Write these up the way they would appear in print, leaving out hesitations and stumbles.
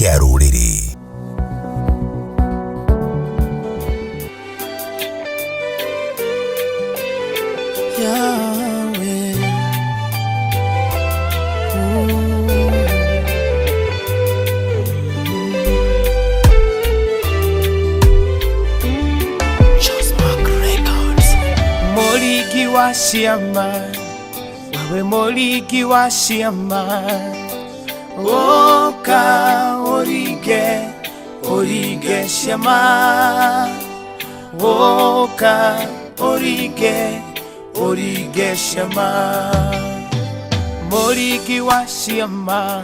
Kĩa rũrĩrĩ. Yahweh. Mũringi wa ciama, wewe mũringi wa ciama, ũka ũringe, ũringe ciama, ũka ũringe, ũringe ciama. Mũringi wa ciama,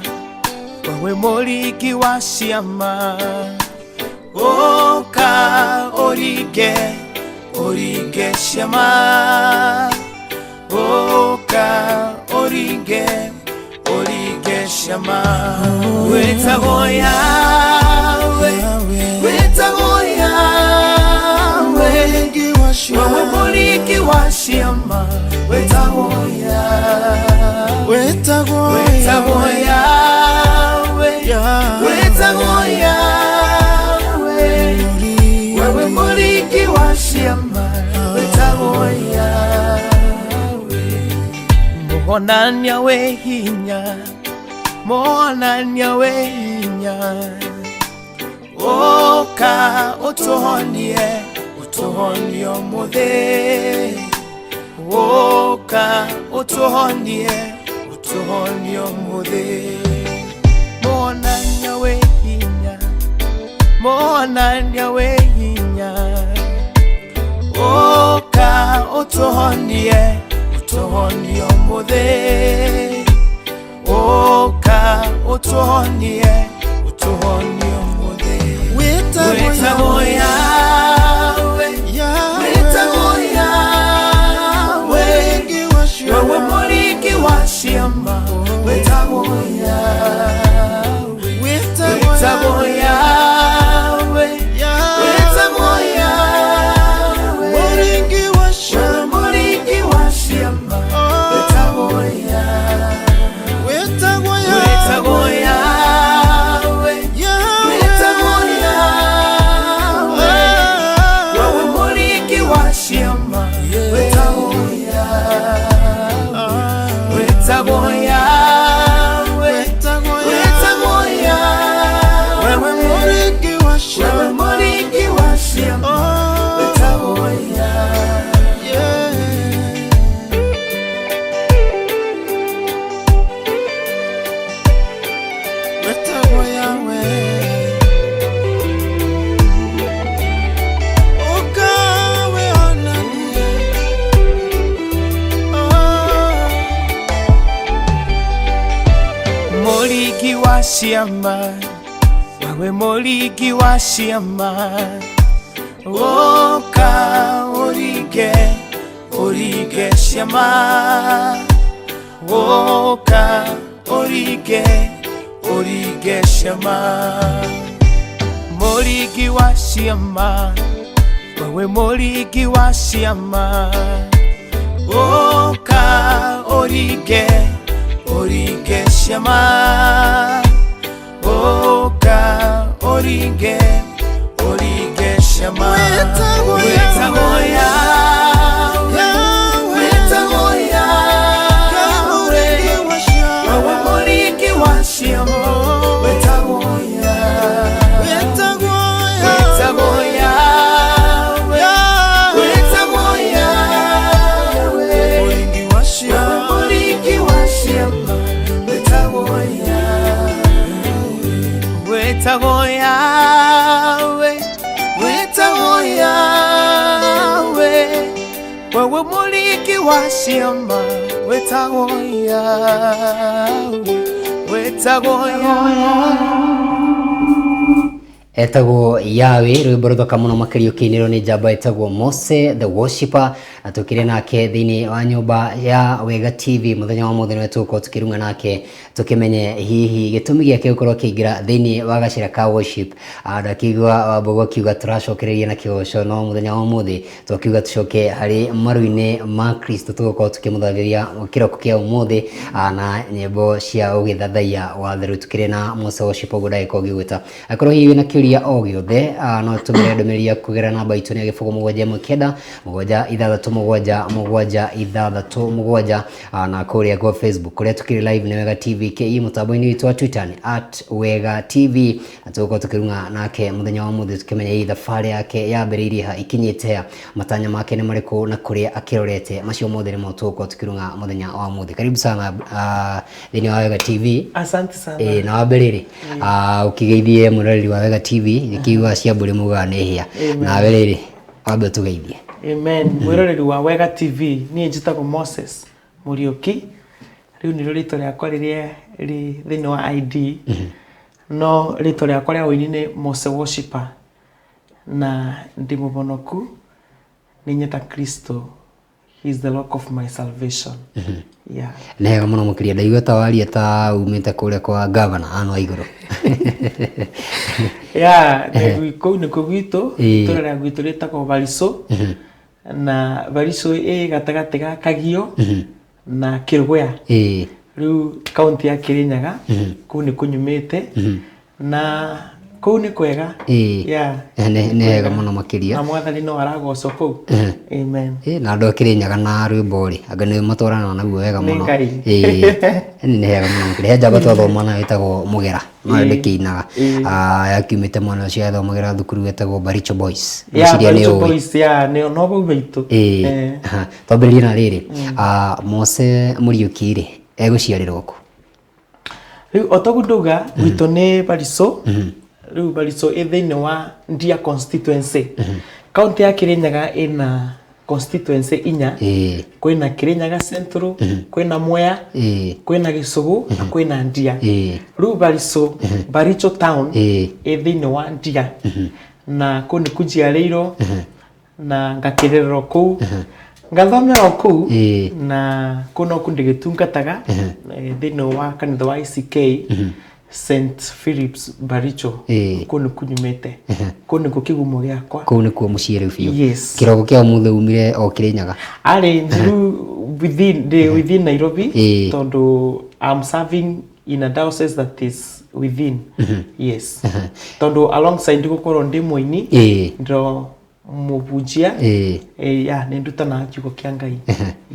wewe mũringi wa ciama, ũka ũringe, ũringe ciama, ũka ũringe, ũringe ciama. Wĩtagwo Yahweh, wĩtagwo Yahweh, wewe mũringi wa ciama, wĩtagwo Yahweh, Wetagwo wĩtagwo Yahweh, wĩtagwo Yahweh, wewe mũringi wa ciama, wĩtagwo Yahweh. Mũhonania wĩ hinya, mũhonania wĩ hinya, ũka ũtũhonie, ũtũhonie ũmũthĩ, ũka ũtũhonie, ũtũhonie ũmũthĩ. Mũhonania wĩ hinya, mũhonania wĩ hinya, ũka ũtũhonie, ũtũhonie ũmũthĩ, ũka ũtũhonie, ũtũhonie ũmũthĩ. Wĩtagwo Yahweh, wĩtagwo Yahweh, wewe mũringi wa ciama, wĩtagwo Yahweh, wĩtagwo Yahweh, wĩtagwo Yahweh, wewe mũringi wa ciama, wĩtagwo Yahweh, wĩtagwo Yahweh, wĩtagwo Yahweh, wewe mũringi wa ciama, wĩtagwo Yahweh, wĩtagwo Yahweh, wĩtagwo Yahweh, wewe mũringi wa ciama, wĩtagwo Yahweh. Wetagwo Yahweh. Ũka wĩonanie. Oh. Mũringi wa ciama, wewe mũringi wa ciama, ũka ũringe, ũringe ciama, ũka ũringe, ũringe ciama. Mũringi wa ciama, wewe mũringi wa ciama, ũka ũringe, ũringe ciama, ũka ũringe, ũringe ciama. Wĩtagwo Wĩtagwo Yahweh, wĩtagwo Yahweh, wewe mũringi wa ciama, wĩtagwo Yahweh, wĩtagwo Yahweh, wĩtagwo Yahweh, wewe mũringi wa ciama, wĩtagwo Yahweh, wĩtagwo Yahweh, wĩtagwo Yahweh, wewe mũringi wa ciama, wĩtagwo Yahweh, wĩtagwo Yahweh. Etagwo Yawe, rwĩmbo rũthaka mũno makĩria ũkĩinĩrwo nĩ njamba ĩtagwo Mose the Worshipper, na tũkĩrĩ nake thĩinĩ wa nyũmba ya Wega TV mũthenya wa mũthĩ, nĩwe tũgũkorwo tũkĩrung'a nake tũkĩmenye hihi gĩtũmi gĩake gũkorwo akĩingĩra thĩinĩ wa gacĩra ka worship. Ndakĩigua Wambogo akiuga tũracokereria na kĩgoco, no mũthenya wa ũmũthĩ twakiuga tũcoke harĩ maru-inĩ ma Kristo, tũgũkorwo tũkĩmũthathĩria kĩroko kĩa ũmũthĩ na nyĩmbo cia ũgĩthathaiya wa theru. Tũkĩrĩ na Mose Worship ũguo ndagĩkorwo ngĩgwĩta. Akorwo hihi wĩna kĩũria o gĩothe, no tũmĩre ndũmĩrĩri yaku kũgerera namba itũ nĩ 079 767 767, na kũrĩa kwa Facebook kũrĩa tũkĩrĩ live nĩ Wega TV KE, mũtambo-inĩ witũ wa Twitter nĩ @WegaTV, na tũgũkorwo tũkĩrung'a nake mũthenya wa ũmũthĩ tũkĩmenya hihi thabarĩ yake yambĩrĩirie ha, ikinyĩte ha, matanya make nĩ marĩkũ na kũrĩa akĩrorete. Macio mothe nĩmo tũgũkorwo tũkĩrung'a mũthenya wa ũmũthĩ. Karibu sana thĩinĩ wa Wega TV. Asante sana. Na wa mbere rĩ, ũkĩgeithie mwĩroreri wa Wega TV, nĩkĩigua cia mbũri mugaga nĩ hĩa. Nawe rĩrĩ, wambe ũtũgeithie. Amen. Mwĩroreri wa Wega TV, niĩ njĩtagwo Moses Mũriũki. Rĩu nĩrĩo rĩtwa rĩakwa rĩrĩa rĩ thĩinĩ wa ID. No rĩtwa rĩakwa rĩa ũini nĩ Mose Worshipper. Na ndĩ mũhonoku, nĩ nyenda Kristo. He is the rock of my salvation. Yeah. Nĩ hega mũno makĩria. Ndaigua ta waria ta umĩte kũrĩa kwa gavana Anne Waigũrũ. Yeah, kũu nĩkuo gwitũ, itũra rĩa gwitũ rĩtagwo Barisũ. Na Barisũ ĩ gatagatĩ ga Kagio na Kĩrũgũya. Rĩu kaunti ya Kĩrĩnyaga, kũu nĩ kũnyumĩte. Na kũu nĩ kwega. Yeah. Nĩ hega mũno makĩria. Na mwathani no aragocwo kũu. Amen. Na andũ a Kĩrĩnyaga na rwĩmbo rĩ, anga nĩ matwaranaga naguo wega Nĩ mũno. Ngai. Nĩ hega mũno makĩria. He njamba twathoma nayo ĩtagwo Mũgera, no ndĩkĩinaga. Yakiumĩte mwena ũcio, yathomagĩra thukuru wetagwo Baricho Boys. Yeah, Ngwĩciria nĩ Baricho ũĩ. Boys, yeah, nĩ no bau baitũ. Twambĩrĩrie na rĩrĩ, Mose Mũriũki rĩ, egũciarĩrwo kũ? Rĩu o toguo ndauga, gwitũ nĩ Barisũ. Rĩu Barisũ ĩ thĩinĩ wa Ndia constituency. Kaunti ya Kĩrĩnyaga ĩna constituency inya. Kwĩna Kĩrĩnyaga Central, kwĩna Mwea, kwĩna Gĩcũgũ na kwĩna Ndia. Rĩu Barisũ, Baricho town ĩ thĩinĩ wa Ndia. Na kũu nĩkuo njiarĩirwo na ngakĩrererwo kũu, ngathomera o kũu, na kũu nokuo ndĩgĩtungataga thĩinĩ wa kanitha wa ACK St Philip's Baricho. Kũu nĩkuo nyumĩte, kũu nĩkuo kĩgumo gĩakwa. Kũu nĩkuo mũciĩ rĩu biũ. Yes. Kĩroko kĩa ũmũthĩ umire o Kĩrĩnyaga? Arĩ njiru within, ndĩ within Nairobi, tondũ I'm serving in a diocese that is within. Yes, tondũ alongside gũkorwo ndĩ mũini, ndĩro mũbunjia. Yeah, nĩ ndutanaga kiugo kĩa Ngai.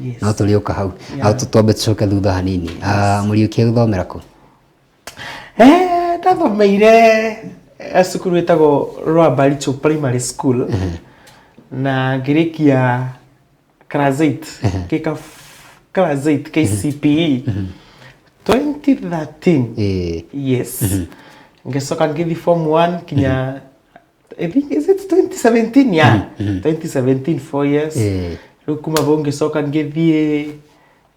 Yes. No tũrĩũka hau. No twambe tũcoke thutha hanini. Mũriũki agĩthomera kũ? Ndathomeire cukuru ĩtagwo Lower Baricho Primary School na ngĩrĩkia class 8, ngĩka class 8 KCPE 2013. Yes, ngĩcoka ngĩthiĩ form 1 kinya, I think, is it 2017? Yeah, 2017, 4 years. Rĩu kuma hau ngĩcoka ngĩthiĩ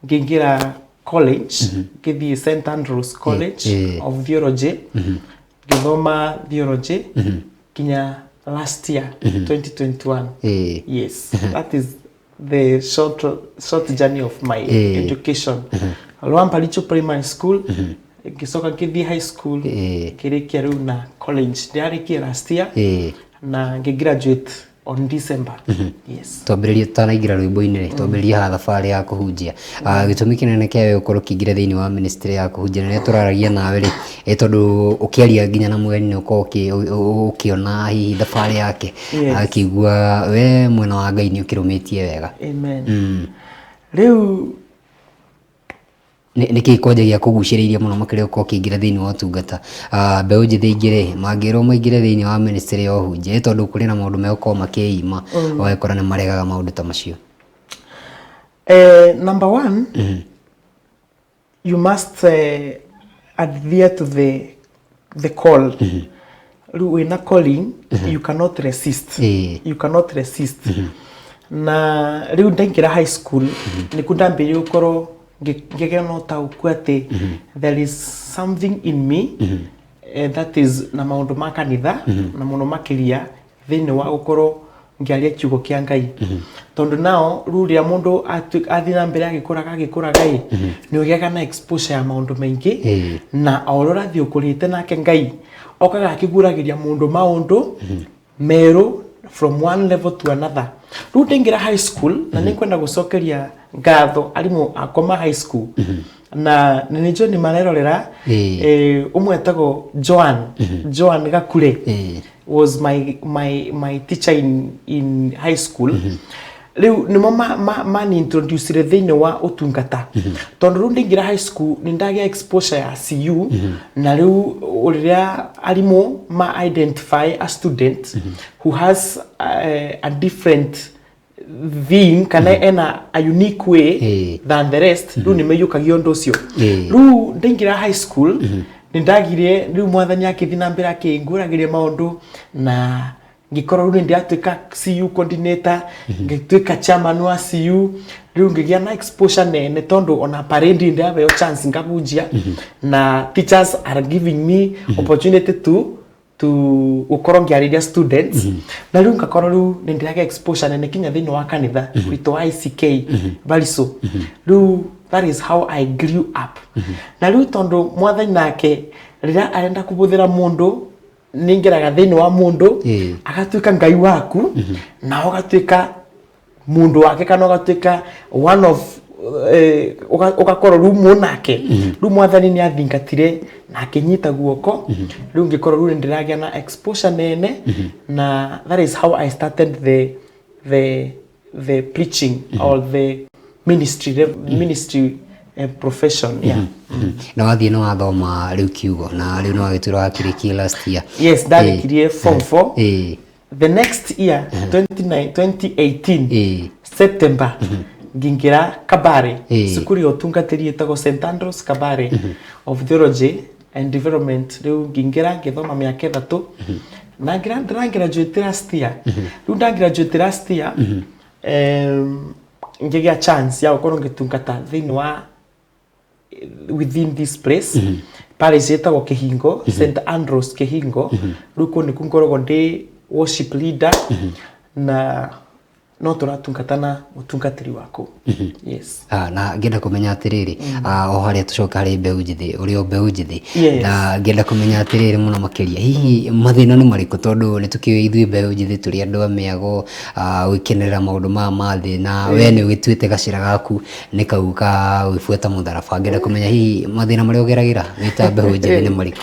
ngĩingĩra college, ngĩthiĩ St Andrews College of Theology, ngĩthoma theology kinya last year 2021. Yes, that is the short journey of my education. Lower Baricho Primary School, ngĩcoka ngĩthiĩ high school, ngĩrĩkia rĩu na college ndĩrarĩkia last year na ngĩgraduate on December. Yes. Twambĩrĩrie, tũtanaingĩra rwĩmbo-inĩ rĩ, twambĩrĩrie haha thabarĩ ya kũhunjia. Gĩtũmi kĩnene kĩa we gũkorwo ũkĩingĩra thĩinĩ wa ministry ya kũhunjia, na rĩrĩa tũraragia nawe rĩ, tondũ ũkĩaria nginya na mũgeni nĩ ũkoragwo ũkĩona hihi thabarĩ yake, akĩigua we mwena wa Ngai nĩ ũkĩrũmĩtie wega. Amen. Rĩu Nĩ kĩĩ kwanja gĩa kũgucĩrĩirie mũno makĩria gũkorwo ũkĩingĩra thĩinĩ wa ũtungata? Mbeũ njĩthĩ ingĩ rĩ, mangĩrwo maingĩre thĩinĩ wa ministry ya ũhunjia, tondũ kũrĩ na maũndũ megũkorwo makĩima, ũgagĩkora nĩ maregaga maũndũ ta macio. Number one, you must adhere to the call. Rĩu wĩna calling, you cannot resist. You cannot resist. Na rĩu ndaingĩra high school nĩkuo ndambĩrĩirie gũkorwo ngĩgĩa na ũtaũku atĩ there is something in me. That is na maũndũ ma kanitha na mũno makĩria thĩinĩ wa gũkorwo ngĩaria kiugo kĩa Ngai, tondũ nao rĩu rĩrĩa mũndũ athiĩ na mbere agĩkũraga agĩkũraga ĩ, nĩ ũgĩaga na exposure ya maũndũ maingĩ. Na o ũrĩa ũrathiĩ ũkũrĩte, nake Ngai okaga akĩguũragĩria mũndũ maũndũ merũ from one level to another. Rĩu ndaingĩra high school, na nĩ kwenda gũcokeria ngatho arimũ akwa ma high school, na nĩ njũĩ nĩ marerorera. Ũmwe etagwo Joan Gakure, was my teacher in high school. Rĩu nĩmo mani introducire thĩinĩ wa ũtungata, tondũ rĩu ndaingĩra high school nĩ ndagĩa exposure ya CU. Na rĩu rĩrĩa arimũ ma identify a student who has a different thing kana ena a unique way than the rest, rĩu nĩ maiyũkagia ũndũ ũcio. Rĩu ndaingĩra high school nĩ ndagire, rĩu Mwathani akĩthiĩ na mbere akĩngũragĩria maũndũ, na ngĩkorwo rĩu nĩ ndĩratuĩka CU coordinator, ngĩtuĩka chairman wa CU. Rĩu ngĩgĩa na exposure nene, tondũ ona parade ndĩraheo chance ngahunjia, na teachers are giving me opportunity to gũkorwo ngĩarĩria students. Na rĩu ngakorwo rĩu nĩ ndĩragĩa exposure nene kinya thĩinĩ wa kanitha witũ wa ICK Bariso. Rĩu that is how I grew up. Na rĩu tondũ Mwathani nake rĩrĩa arenda kũbũthĩra mũndũ, nĩingĩraga thĩinĩ wa mũndũ, agatuĩka Ngai waku, na ũgatuĩka mũndũ wake, kana ũgatuĩka one of ũgakorwo rĩu mũnake. Rĩu Mwathani nĩ athingatire na akĩnyita guoko. Rĩu ngĩkorwo rĩu nĩ ndĩragĩa na exposure nene, na that is how I started the preaching or the ministry profession, yeah. Na wathiĩ nĩ wathoma rĩu kiugo, na rĩu nĩ wagĩtuĩra wakĩrĩkia last year? Yes, ndarĩkirie form 4. The next year, 29 2018, September, ngĩingĩra Kabare, cukuru ya ũtungatĩri ĩtagwo St Andrews Kabare of Theology and Development. Rĩu ngĩingĩra, ngĩthoma mĩaka 3, na ndĩragraduate last year. Rĩu ndagraduate last year, ngĩgĩa chance ya gũkorwo ngĩtungata thĩinĩ wa within this place, parish ĩtagwo Kĩhingo, St Andrews Kĩhingo. Rĩu kũu nĩkuo ngoragwo ndĩ worship leader, na no tũratungata na mũtungatĩri waku, yes. Ah, na ngĩenda kũmenya atĩrĩrĩ, o harĩa tũcoka harĩ mbeũ njĩthĩ, ũrĩ o mbeũ njĩthĩ, na ngĩenda kũmenya atĩrĩrĩ, mũno makĩria, hihi mathĩna nĩ marĩkũ? Tondũ nĩ tũkĩũĩ ithuĩ mbeũ njĩthĩ tũrĩ andũ a mĩago, gwĩkenerera maũndũ maya ma thĩ, na we nĩ ũgĩtuĩte gacĩra gaku nĩ kau ka gwĩbuata mũtharaba. Ngĩenda kũmenya hihi mathĩna marĩa ũgeragĩra wĩ ta mbeũ njĩthĩ nĩ marĩkũ?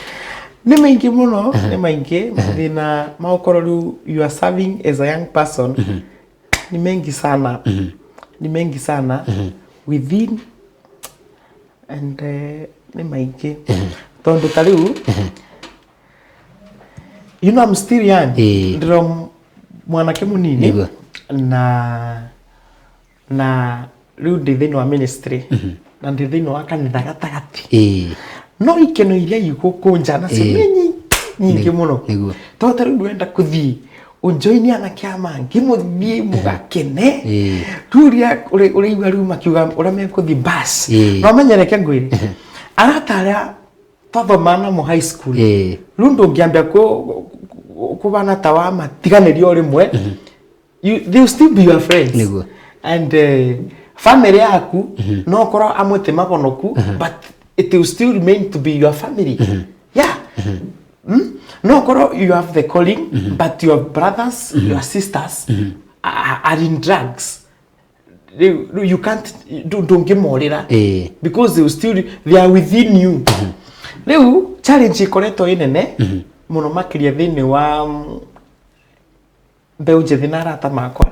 Nĩ maingĩ mũno, nĩ maingĩ mathĩna ma gũkorwo rĩu you are serving as a young person. Ni mengi sana, ni mengi sana within and nĩ maingĩ, tondũ ta rĩu I'm still young. Ndĩro mwanake mũnini. Na rĩu ndĩ thĩinĩ wa ministry na ndĩ thĩinĩ wa kanitha gatagatĩ, no ikeno iria igũkũ nja nacio nĩ nyingĩ mũno. Tondũ ta rĩu ndwenda kũthiĩ ũnjoini anake aya mangĩ, mũthiĩ mũgakene. Rĩu ũrĩa ũraigua rĩu makiuga ũrĩa mekũthiĩ bas, no menyereke ngwĩre arata arĩa twathoma namo high school, rĩu ndũngĩambia kũbana ta wa matiganĩria o rĩmwe. They will still be your friends. And family yaku no korwo amwe ti mabonoku, but it will still remain to be your family, yeah. No korwo you have the calling, but your brothers, your sisters are in drugs. Rĩu you can't, ndũngĩmorĩra, because they will still, they are within you. Rĩu challenge ĩkoretwo ĩ nene mũno makĩria thĩinĩ wa mbeũ njĩthĩ na arata makwa,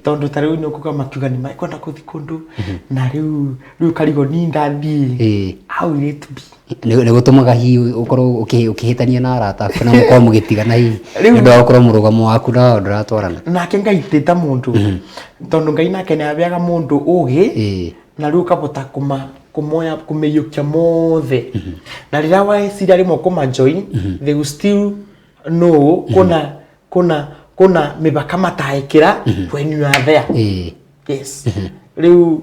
tondũ ta rĩu nĩ ũkuga makiuga nĩ mekwenda gũthiĩ kũndũ, na rĩu karigo ni ndathiĩ, how will it be? Nĩ gũtũmaga hihi ũkorwo ũkĩhĩtania na arata aku na mũkorwo mũgĩtigana hihi, Rĩu- nĩ ũndũ wa gũkorwo mũrũgamo waku na wao ndũratwarana? Nake Ngai ti ta mũndũ, tondũ Ngai nake nĩ abeaga mũndũ ũgĩ, na rĩu ũkabota kũmoya kũmĩiyũkia mothe, na rĩrĩa weciria rĩmwe kũma join, they will still know kuna mĩbaka mataĩkĩra when you are there. Yes, rĩu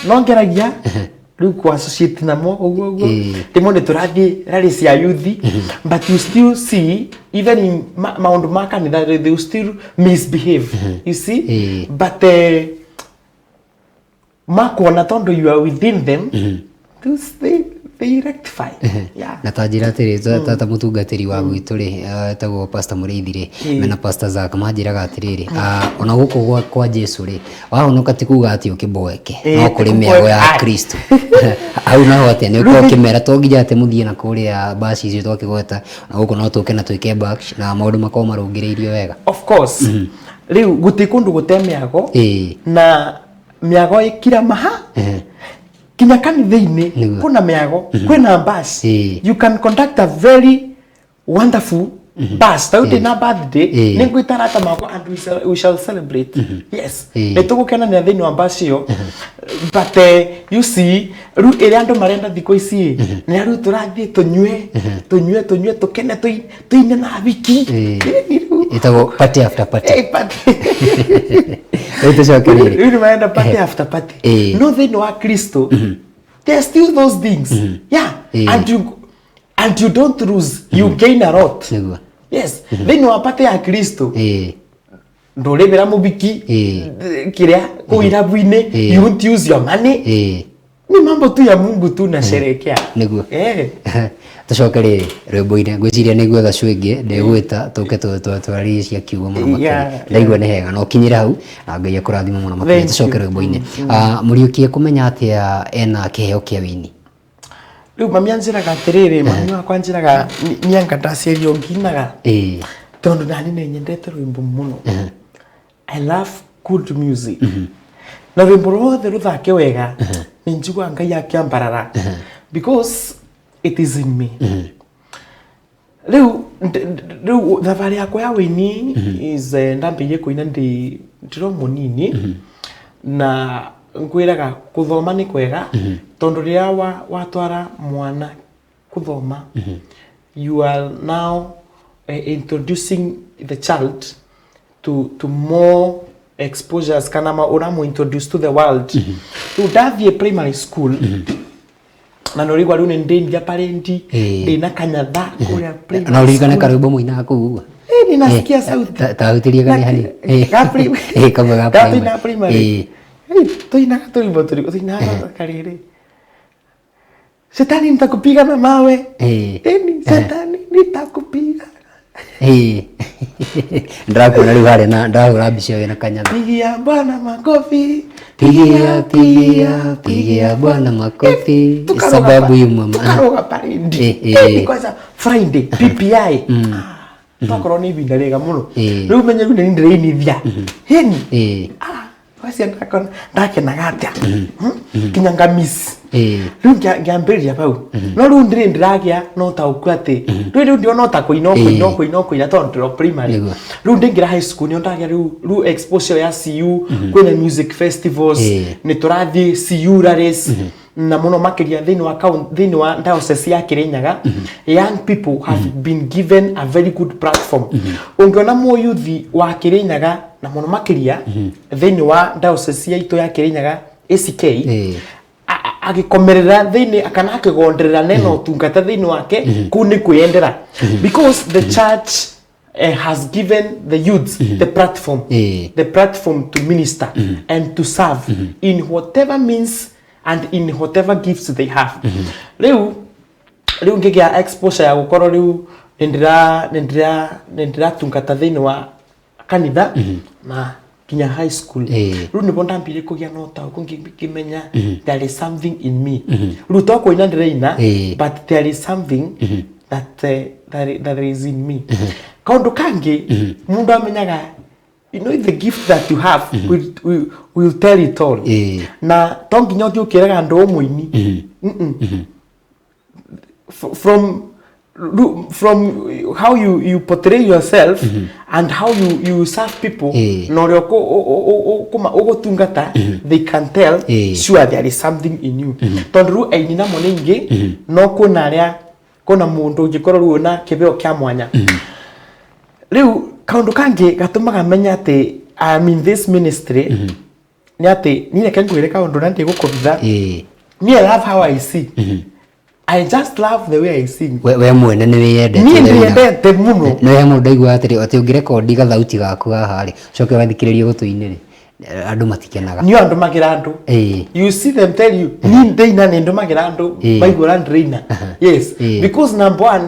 no ngeragia. Rĩu kũ associate namo ũguo ũguo. Ĩĩ. Rĩmwe nĩ tũrathiĩ rally cia youth, but you still see even in maũndũ ma kanitha they will still misbehave, you see. Ĩĩ. But makuona tondũ you are within them, they rectify, yeah. Na ta njĩra atĩrĩ, ta mũtungatĩri wa gwitũ rĩ, etagwo Pastor Mũrĩithi rĩ, mena Pastor Zack manjĩraga atĩrĩrĩ, ona gũkũ kwa Jesu rĩ, wahonoka ti kuga atĩ ũkĩboeke, Ĩĩ, no ti kũrĩ mĩago ya kũboeka. Kristo hau naho atĩa nĩ ũkorwo ũkĩmera to nginya atĩ mũthiĩ na kũrĩa baci icio twakĩgweta, na gũkũ no tũke na twĩke bash na maũndũ makorwo marũngĩrĩirio wega. Of course, rĩu gũtirĩ kũndũ gũte mĩago, na mĩago ĩkira maha kinya kanitha-inĩ. Nĩguo. Kwĩna mĩago, kwĩna bash. Ĩĩ. You can conduct a very wonderful bash. Ta rĩu ndĩna birthday, nĩ ngwĩta arata makwa and we shall celebrate, yes. Ĩĩ. Nĩ tũgũkenanĩra thĩinĩ wa bash ĩyo, but you see, rĩu ĩrĩa andũ marenda thikũ ici nĩ rĩu tũrathiĩ tũnyue, tũnyue, tũnyue, tũkene, tũine na wiki. Ĩĩ. Ĩni rĩu. Ĩtagwo party after party. Eh, party. Rĩu tũcoke rĩrĩ. Rĩu nĩ marenda party after party. Ĩĩ. No thĩinĩ wa Kristo there are still those things, yeah. Ĩĩ. And you don't lose, you gain a lot. Nĩguo. Yes, thĩinĩ wa party ya Kristo ndũrĩbĩra mũbiki Ĩĩ. kĩrĩa kũu irabu-inĩ. Ĩĩ. You won't use your money. Ni mambo tu ya Mungu tu nasherekea. Nĩguo. Eh. Tũcoke rĩrĩ rwĩmbo-inĩ, ngwĩciria nĩ gwetha cwĩngĩ ndĩgwĩta tũke twarie cia kiugo mũno makĩria. Ndaigua nĩ hega na ũkinyĩre hau na Ngai akũrathime mũno makĩria. Thank Tũcoke you. rwĩmbo-inĩ. Mũriũkie kũmenya atĩa ena kĩheo kĩa wĩini? Rĩu mami anjĩraga atĩrĩrĩ, mami wakwa anjĩraga nianga ndaciarirwo nginaga, tondũ nani nĩ nyendete rwĩmbo mũno. I love good music, na rwĩmbo rwothe rũthake wega nĩ njiguaga Ngai akĩambarara because it is in me. Rĩu rĩu thabarĩ yakwa ya wĩini is ndambĩrĩirie kũina ndĩ ndĩrĩ o mũnini, na ngwĩraga kũthoma nĩ kwega tondũ rĩrĩa watwara mwana kũthoma, you are now introducing the child to more exposures kana ma ũramu introduce to the world. Rĩu ndathiĩ primary school na nĩ ũraigua rĩu nĩ ndĩndia parenti, ndĩna kanyatha kũrĩa primary Na ũririkane school. karwĩmbo mũinaga kũu ũguo? Eh, ninasikia sauti. Tahutĩrie kani hani. Kamwe ga Ga primary. tuina primary. Ĩĩ. Eh, tuinaga tũrwĩmbo tũrĩkũ? Tuinaga karĩrĩ, "Shetani nitakupiga na mawe." Eni, "Shetani nitakupiga." Ĩĩ. Ndĩrakuona rĩu harĩa na ndahũra mbica ĩyo na kanyatha. "Pigia Bwana makofi." Pigia, pigia, pigia Bwana makofi, Tukaroga sababu yu mwema. Tukaroga parade. Eh, eh. Eh, kwanza Friday PPI. Ah, twakorwo nĩ ihinda rĩega mũno. Eh. Rĩu menye rĩu nĩ ndĩreinithia heni. Ah, wacia ndakenaga atĩa. Kinya ngamiss. Rĩu ngĩambĩrĩria hau, no rĩu ndĩrĩ ndĩragĩa na ũtaũku atĩ rĩu ndĩona ota kũina o kũina o kũina o kũina tondũ ndĩro primary. Rĩu ndĩingĩra high school nĩo ndagĩa rĩu exposure ya CU, kwĩna music festivals, nĩ tũrathiĩ CU rallies, na mũno makĩria thĩinĩ wa thĩinĩ wa diocese ya Kirinyaga, young people have been given a very good platform. Ũngĩona mũyuthi wa Kirinyaga na mũno makĩria thĩinĩ wa diocese ya itũ ya Kirinyaga ACK, agĩkomerera thĩinĩ kana akĩgonderera nena ũtungata thĩinĩ wake, kũu nĩ kwĩyendera because the church has given the youths the platform, the platform to minister and to serve in whatever means and in whatever gifts they have. Rĩu ngĩgĩa exposure ya gũkorwo rĩu nĩ ndĩratungata thĩinĩ wa kanitha na kinya high school. Rĩu nĩbo ndambire kũgĩa na ũtaũku, ngĩmenya there is something in me. Rĩu to kũina ndĩraina, but there is something that is in me. Kaũndũ kangĩ mũndũ amenyaga, you know, the gift that you have will tell it all. Na to nginya ũthiĩ ũkĩraga andũ ũmũini. From how you portray yourself and how you serve people, na ũrĩa ũgũtungata, they can tell. Sure, there is something in you, tondũ rĩu aini namo nĩ aingĩ, no kwĩna arĩa kwĩna mũndũ ũngĩkorwo rĩu na kĩbeo kĩa mwanya. Rĩu kaũndũ kangĩ gatũmaga menye atĩ I'm in this ministry nĩ atĩ niĩ reke ngwĩre kaũndũ na ndigũkũbitha. Me, I love how I sing. I just love the way I sing. We mwene nĩ wĩyendete Niĩ ũrĩa ũinaga. ndĩendete mũno. Nĩ he mũndũ ndaiguaga atĩrĩ atĩ ũngĩrekondi gathauti gaku haha rĩ, ũcoke wathikĩrĩrie gũtũ-inĩ rĩ, andũ matikenaga. Niĩ ndũmagĩra andũ. Ĩĩ. You see them tell you, niĩ ndĩina nĩ ndũmagĩra andũ Ĩĩ. maigua ũrĩa ndĩraina. Yes. Ĩĩ. Because number one,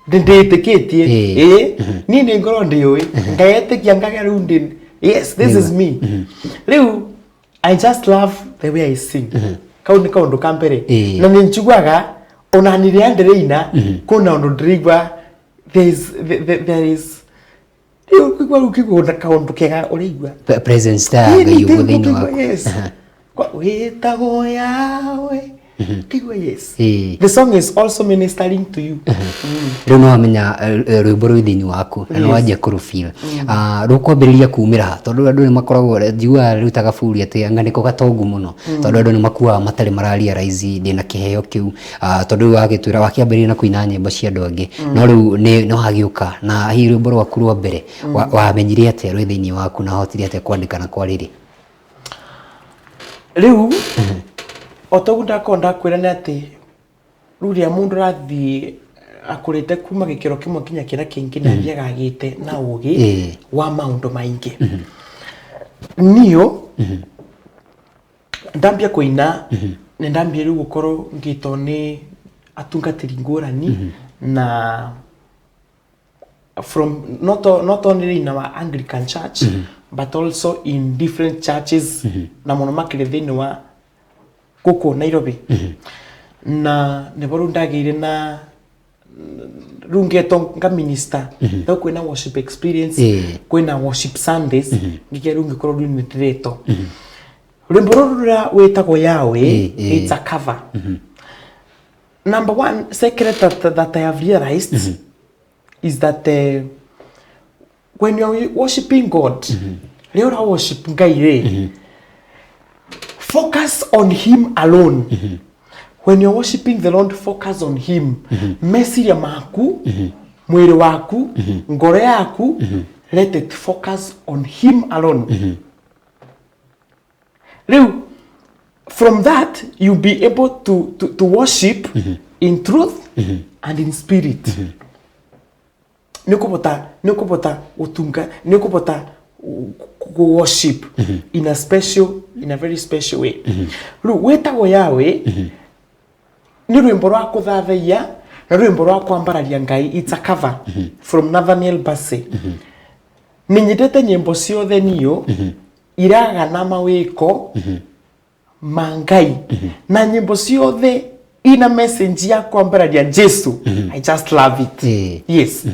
ndĩĩtĩkĩtie. Ĩĩ. Ĩĩ. Niĩ nĩ ngorwo ndĩũĩ. Ngeetĩkia ngagĩa rĩu ndĩ yes, this is me. Rĩu I just love the way I sing. Kau nĩ kaũndũ ka mbere. Ĩĩ. Na nĩ njiguaga ona niĩ rĩrĩa ndĩraina kwĩna ũndũ ndĩraigua there is there is rĩu kũigua rĩu kĩigua kaũndũ kega ũraigua. Presence ta ya Ngai ũguo thĩinĩ waku. Yes. Wĩtagwo Yahweh. Kĩigua yes. Ĩĩ. The song is also ministering to you. Rĩu nĩ wamenya rwĩmbo rwĩ thĩinĩ waku na nĩ wanjia kũrũfeel. Rũkwambĩrĩria kumĩra ha? Tondũ andũ nĩ makoragwo, njiguaga rĩu ta gaburi atĩ anga nĩko gatongu mũno, tondũ andũ nĩ makuaga matarĩ mara realize ndĩna kĩheo kĩu. Tondũ rĩu wagĩtwĩra wakĩambĩrĩria na kũina nyĩmbo cia andũ angĩ, no rĩu nĩ wagĩũka na hihi rwĩmbo rwaku rwa mbere wamenyire atĩa rwĩ thĩinĩ waku na wahotire atĩa kwandĩka na kwarĩria? Rĩu o toguo ndakorwo ndakwĩra nĩ atĩ rĩu rĩrĩa mũndũ arathiĩ akũrĩte kuma gĩkĩro kĩmwe nginya kĩrĩa kĩngĩ nĩ athiaga agĩte na ũgĩ wa maũndũ maingĩ. Niũ ndambia kũina nĩ ndambia rĩu gũkorwo ngĩtwo nĩ atungatĩri ngũrani na from not only in our Anglican church but also in different churches na mũno makĩria thĩinĩ wa gũkũ Nairobi. Na nĩbo rĩu ndagĩire na rĩu ngetwo nga minister rĩu kwĩna worship experience, kwĩna worship Sundays, ngĩkĩa rĩu ngĩkorwo rĩu nĩ ndĩretwo. Rwĩmbo rũrũ rũrĩa wĩtagwo Yahweh, it's a cover. Number one secret that I have realized is that when you are worshiping God, rĩrĩa ũra worship Ngai rĩ, focus on him alone. When you're worshiping the Lord, focus on him. Meciria maku, mwĩrĩ waku, ngoro yaku, let it focus on him alone. Rĩu from that you'll be able to worship in truth and in spirit. Nĩ ũkũbota gũtunga, nĩ ũkũbota ku worship in a special, in a very special way. Rĩu wĩtagwo Yahweh nĩ rwĩmbo rwa kũthathaiya na rwĩmbo rwa kwambararia Ngai. It's a cover from Nathaniel Bassey. Nĩ nyendete nyĩmbo ciothe niũ iragana mawĩko ma Ngai na nyĩmbo ciothe ina message ya kwambararia Jesu. I just love it. Yes.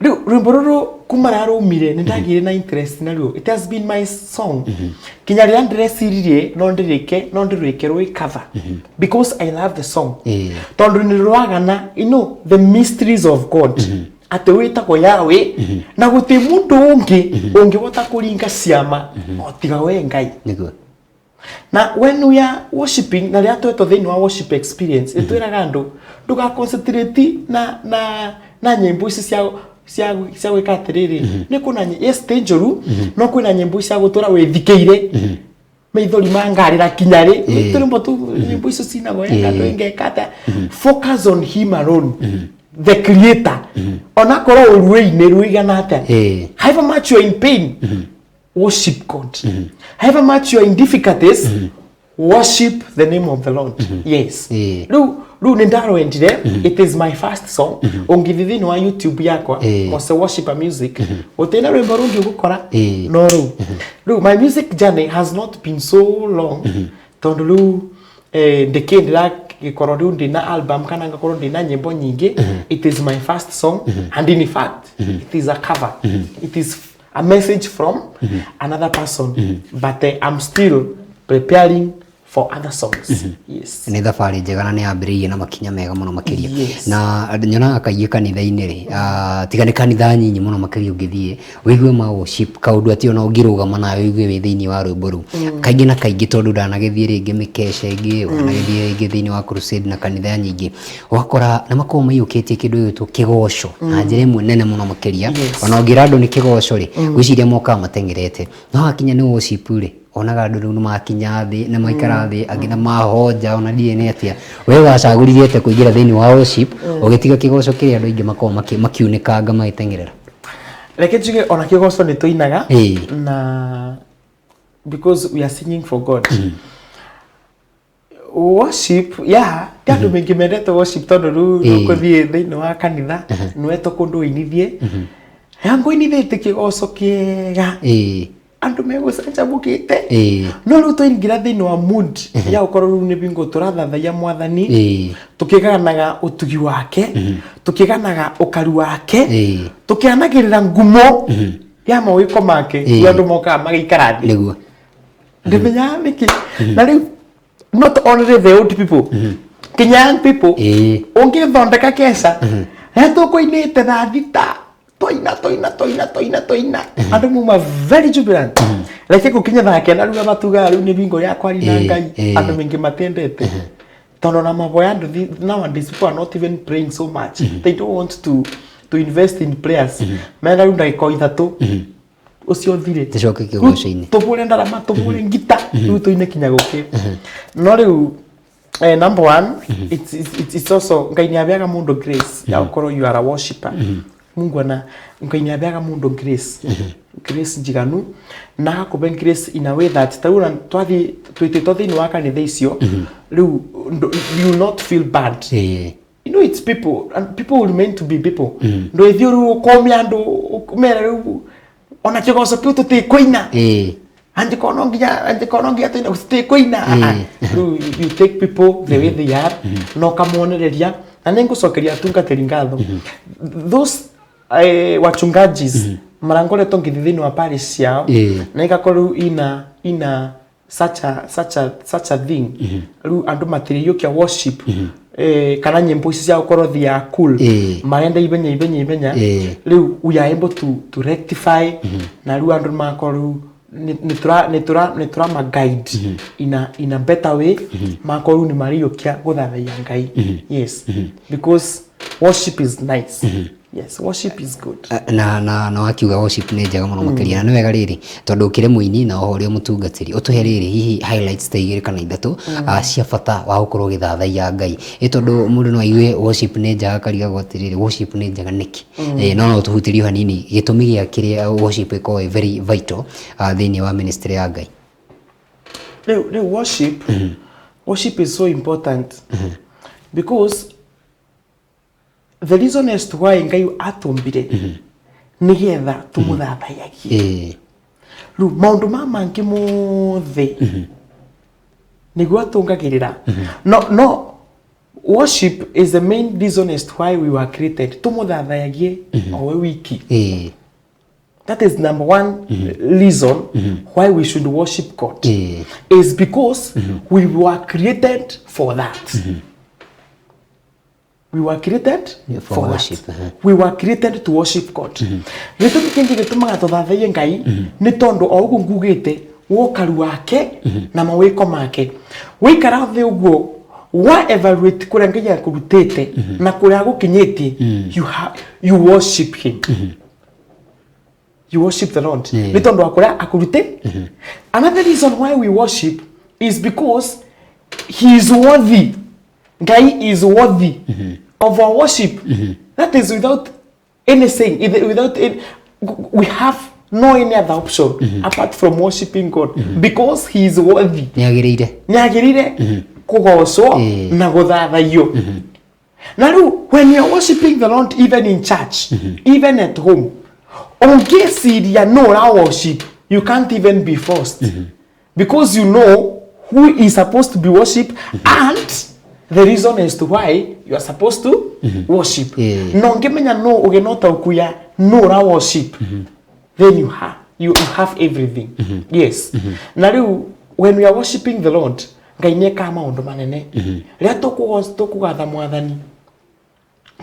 Rĩu rwĩmbo rũrũ kuma rĩrĩa rwaumire nĩ ndagĩire na interest naruo. It has been my song kinya rĩrĩa ndĩreciririe no ndĩrĩke no ndĩrwĩke rwĩ cover because I love the song. Tondũ nĩ rwagana you know the mysteries of God, atĩ wĩtagwo Yahweh na gũtirĩ mũndũ ũngĩ ũngĩhota kũringa ciama o tiga we Ngai. Nĩguo. Na when we are worshiping, na rĩrĩa twetwo thĩinĩ wa worship experience, ĩtwĩraga andũ ndũga concentrate na nyĩmbo ici cia gwĩka atĩrĩrĩ, nĩ kwĩna yes ti njũru, no kwĩna nyĩmbo cia gũtũra wĩthikĩire maithori mangarĩra kinya rĩ, tũrĩmbo tu nyĩmbo icio cinagwo eka andũ ingeka atĩa. Focus on him alone, the creator. Onakorwo ũruĩ-inĩ rũigana atĩa, however much you are in pain, worship God. However much you are in difficulties, worship the name of the Lord. Yes. Rĩu nĩ ndarwendire. It is my first song. Ũngĩthiĩ thĩinĩ wa YouTube yakwa, Mose Worshipper Music, gũtirĩ na rwĩmbo rũngĩ ũgũkora no rũu. Rĩu my music journey has not been so long, tondũ rĩu ndĩkĩ ndĩragĩkorwo rĩu ndĩna album kana ngakorwo ndĩna nyĩmbo nyingĩ. It is my first song, and in fact it is a cover. It is a message from another person, but I'm still preparing for other songs. Yes. Nĩ thabarĩ njega na nĩ yambĩrĩirie na makinya mega mũno makĩria. Yes. Na nyonaga kaingĩ kanitha-inĩ rĩ, tiga nĩ kanitha nyinyi mũno makĩria ũngĩthiĩ ũigue ma worship kaũndũ atĩ ona ũngĩrũgama nawe ũigue wĩ thĩinĩ wa rwĩmbo rũu kaingĩ na kaingĩ, tondũ ndanagĩthiĩ rĩngĩ mĩkeca ĩngĩ, wanagĩthiĩ rĩngĩ thĩinĩ wa crusade na kanitha nyingĩ, ũgakora nĩ makoragwo maiyũkĩtie kĩndũ gĩgwĩtwo kĩgoco na njĩra ĩmwe nene mũno makĩria. Yes. Ona ũngĩra andũ nĩ kĩgoco rĩ, ngwĩciria mokaga mateng'erete, no hakinya nĩ worship rĩ, Onaga andũ rĩu nĩ makinya thĩ na maikara thĩ, angĩ na mahonja, ona ndiũĩ nĩ atĩa. We wacagũrire atĩa kũingĩra thĩinĩ wa worship, ũgĩtiga kĩgoco kĩrĩa andũ aingĩ makoragwo makiunĩkanga magĩteng'erera? Reke njuge ona kĩgoco nĩ tũinaga na because we are singing for God. Worship, yeah, ti andũ maingĩ mendete worship tondũ rĩu ũkũthiĩ thĩinĩ wa kanitha nĩwetwo kũndũ ũinithie, ya ngũinithĩte kĩgoco kĩega, andũ megũcanjamũkĩte, no rĩu twaingĩra thĩinĩ wa mood ya gũkorwo rĩu nĩ bingo tũrathathaiya Mwathani, tũkĩganaga ũtugi wake, tũkĩganaga ũkaru wake, tũkĩanagĩrĩra ngumo ya mawĩko make, rĩu andũ mokaga magaikara thĩ. Ndĩmenyaga nĩkĩ na rĩu not only the old people, kinya young people, ũngĩthondeka keca rĩrĩa tũkũinĩte thaa 6, twaina twaina twaina twaina twaina, andũ mauma very jubilant. Reke gũkinya thaa 9, rĩu matugaga rĩu nĩ bingo ya kwaria na Ngai. Andũ maingĩ matendete tondũ ona maboya andũ nowadays people are not even praying so much. They don't want to invest in prayers. Mena rĩu ndagĩka o 3 ũcio ũthire. Tũcoke kĩgoco-inĩ. Tũbũre ndarama, tũbũre ngita, rĩu tũine kinya gũkĩ. No rĩu number one, it's also Ngai nĩ abeaga mũndũ grace ya gũkorwo you are a worshipper. Mungu ana Ngai nĩ abeaga mũndũ grace njiganu na agakũbe grace in a way that ta rĩu twathiĩ twĩtĩtwo thĩinĩ wa kanitha icio rĩu you will not feel bad. You know, it's people, and people will remain to be people. Ndwĩthiĩ rĩu ũkomia andũ ũmere rĩu ona kĩgoco kĩu tũtikũina, angĩkorwo no nginya tũine, tũtikũina. Rĩu you take people the way they are na ũkamonereria. Na nĩ ngũcokeria atungatĩri ngatho, those wachungajis marangoretwo ngĩthiĩ thĩinĩ wa parish ciao, na igakorwo rĩu ina such a thing, rĩu andũ matirĩiyũkia worship kana nyĩmbo ici cia gũkorwo they are cool, marenda ihenya ihenya ihenya. Rĩu we are able to rectify, na rĩu andũ magakorwo rĩu nĩ tũra ma guide in a better way, magakorwo rĩu nĩ marĩiyũkia gũthathaiya Ngai. Yes, because worship is nice. Yes, worship is good. Na wakiuga worship nĩ njega mũno makĩria, na nĩ wega rĩrĩ tondũ ũkĩrĩ mũini na oho ũrĩ o mũtungatĩri, ũtũhe rĩrĩ hihi highlights ta 2 kana 3 cia bata wa gũkorwo ũgĩthathaiya Ngai, ĩ tondũ mũndũ no aigue worship nĩ njega akarigagwo atĩrĩrĩ, worship nĩ njega nĩkĩ? No tũhutĩrie hanini gĩtũmi gĩa kĩrĩa worship ĩkoragwo ĩ very vital thĩinĩ wa ministry ya Ngai. Rĩu worship is so important because the reason as to why Ngai atũmbire nĩgetha tũmũthathayagie. Rĩu maũndũ ma mangĩ mothe nĩguo atũngagĩrĩra, no worship is the main reason as to why we were created, tũmũthathayagie o we wiki. That is number one reason why we should worship God, is because we were created for that. We were created Yeah, for for worship, that. We were created to worship God. Gĩtũmi kĩngĩ gĩtũmaga tũthathaiye Ngai nĩ tondũ o ũguo ngugĩte wokaru wake na mawĩko make. Wĩikara thĩ ũguo wa evaluate kũrĩa Ngai akũrutĩte na kũrĩa agũkinyĩtie, you worship him, you worship the Lord nĩ tondũ wa kũrĩa akũrutĩ. Another reason why we worship is because he is worthy. Ngai is worthy of our worship. That is without anything, without any, we have no any other option apart from worshiping God because he is worthy. Nĩ agĩrĩire. Nĩ agĩrĩire kũgocwo na gũthathaiyo. Na rĩu when you are worshiping the Lord, even in church, even at home, ũngĩciria no ũra worship, you can't even be forced because you know who is supposed to be worship and the reason as to why you are supposed to worship. Na ũngĩmenya no ũgĩ na ũtaũku ya no ũra worship, then you have everything. Yes. Na rĩu when we are worshiping the Lord, Ngai nĩ ekaga maũndũ manene. Rĩrĩa tũkũgatha Mwathani,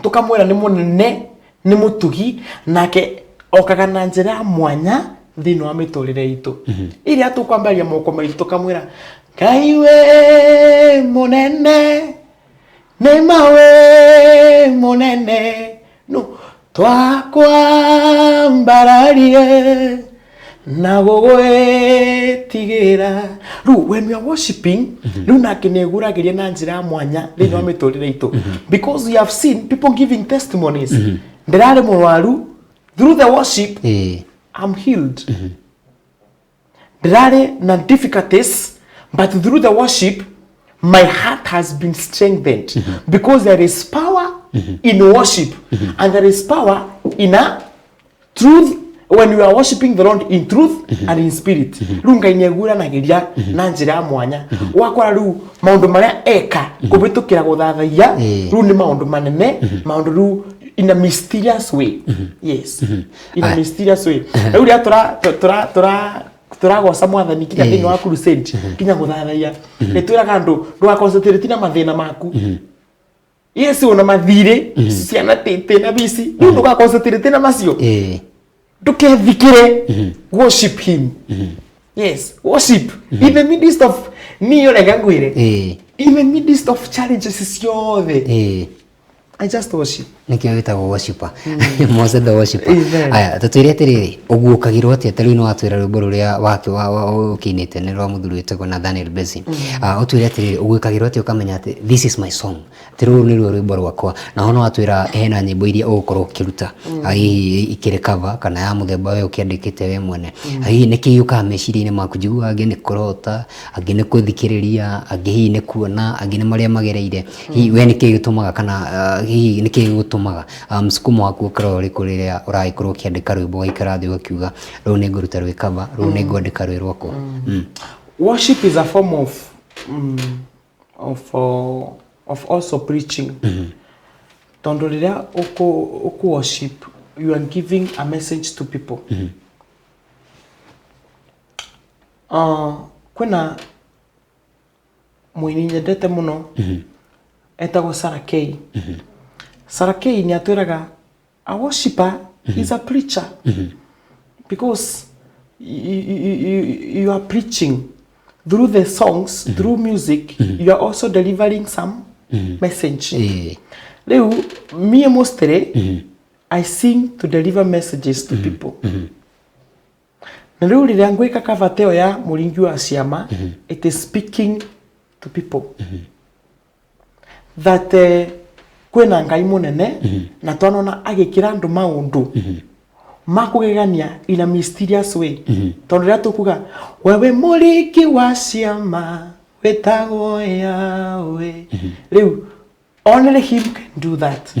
tũkamwĩra nĩ mũnene, nĩ mũtugi, nake okaga na njĩra ya mwanya thĩinĩ wa mĩtũrĩre itũ. Ĩrĩa tũkwambaria moko maitũ tũkamwĩra, Ngai wĩ mũnene, nĩ ma wĩ mũnene, no twakwambararie. Na gũgwĩtigĩra. Rĩu when we are worshiping, rĩu nake nĩ egũragĩria na njĩra ya mwanya thĩinĩ wa mĩtũrĩre itũ, because we have seen people giving testimonies: "Ndĩrarĩ mũrwaru, through the worship I'm healed. Ndĩrarĩ na difficulties, but through the worship my heart has been strengthened," because there is power in worship and there is power in a truth when you are worshiping the Lord in truth and in spirit. Rĩu Ngai nĩ aguũranagĩria na njĩra ya mwanya, wakora rĩu maũndũ marĩa eka kũhĩtũkĩra gũthathaiya rĩu nĩ maũndũ manene, maũndũ rĩu in a mysterious way. Yes, in a mysterious way. Rĩu rĩrĩa tũra tũra tũra tũragoca Mwathani kinya thĩinĩ wa crusade, kinya gũthathaiya, nĩ twĩraga andũ, ndũgaconcentrate na mathĩna maku. Yes, una mathirĩ, ciana tĩ na bici, rĩu ndũgaconcentrate na macio. Ndũkethikĩre, worship him. Yes, worship in the midst of, niĩ reke ngwĩre, in the midst of challenges ciothe, I just worship. Nĩkĩo wĩtagwo worshiper, Mose the worshiper. Amen. Aya, tũtwĩre atĩrĩrĩ, ũguũkagĩrwo atĩa? Ta rĩu nĩ watwĩra rwĩmbo rũrĩa wake ũkĩinĩte nĩ rwa mũthuri wĩtagwo Nathaniel Bassey. Ah, ũtwĩre atĩrĩrĩ, ũguũkagĩrwo atĩa ũkamenya atĩ this is my song, atĩ rũrũ nĩruo rwĩmbo rwakwa? Na ho no watwĩra hena nyĩmbo iria ũgũkorwo ũkĩruta. Ah, hihi ikĩrĩ cover kana ya mũthemba we ũkĩandĩkĩte we mwene? Ah, hihi nĩkĩ gĩũkaga meciria-inĩ maku? Njiguaga angĩ nĩ kũrota, angĩ nĩ gũthikĩrĩria, angĩ hihi nĩ kuona, angĩ nĩ marĩa magereire. Hihi we nĩkĩ gĩtũmaga, kana hihi nĩkĩ gĩgũtũmaga msukumo waku ũkorwo ũrĩkũ rĩrĩa ũragĩkorwo ũkĩandĩka rwĩmbo, ũgaikara thĩ ũgakiuga, "Rũu nĩ ngũruta rwĩ cover, rũu nĩ ngwandĩka rwĩ rwakwa"? Worship is a form of also preaching, tondũ rĩrĩa ũkũ worship, you are giving a message to people. Kwĩna mũini nyendete mũno etagwo Sarah K. Sarah K nĩ atwĩraga a worshipper is a preacher, because you are preaching through the songs, through music. You are also delivering some message. Rĩu me mostly I sing to deliver messages to people. Na rĩu rĩrĩa ngwĩka cover ta ĩyo ya mũringi wa ciama, it is speaking to people that kwĩna Ngai mũnene na twanona agĩkĩra andũ maũndũ makũgegania in a mysterious way, tondũ rĩrĩa tũkuga, "Wewe mũringi wa ciama wĩtagwo Yahweh," rĩu only him can do that.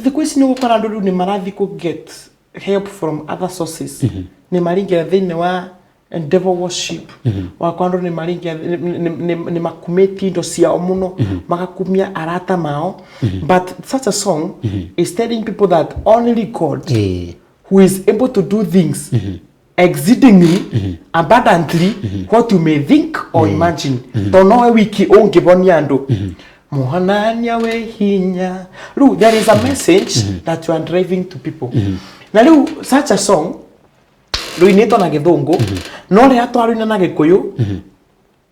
Thikũ ici nĩ gũkora andũ rĩu nĩ marathiĩ kũ get help from other sources, nĩ maringĩra thĩinĩ wa devil worship wakwa, andũ nĩ maringĩra nĩ makumĩtie indo ciao mũno, magakumia arata mao, but such a song is telling people that only God, who is able to do things exceedingly abundantly what you may think or imagine, to nowe wiki ũngĩbonia andũ, muhanania we hinya. Rĩu there is a message that you are driving to people. Na rĩu such a song rũinĩtwo na Gĩthũngũ, no rĩrĩa twarũina na Gĩkũyũ,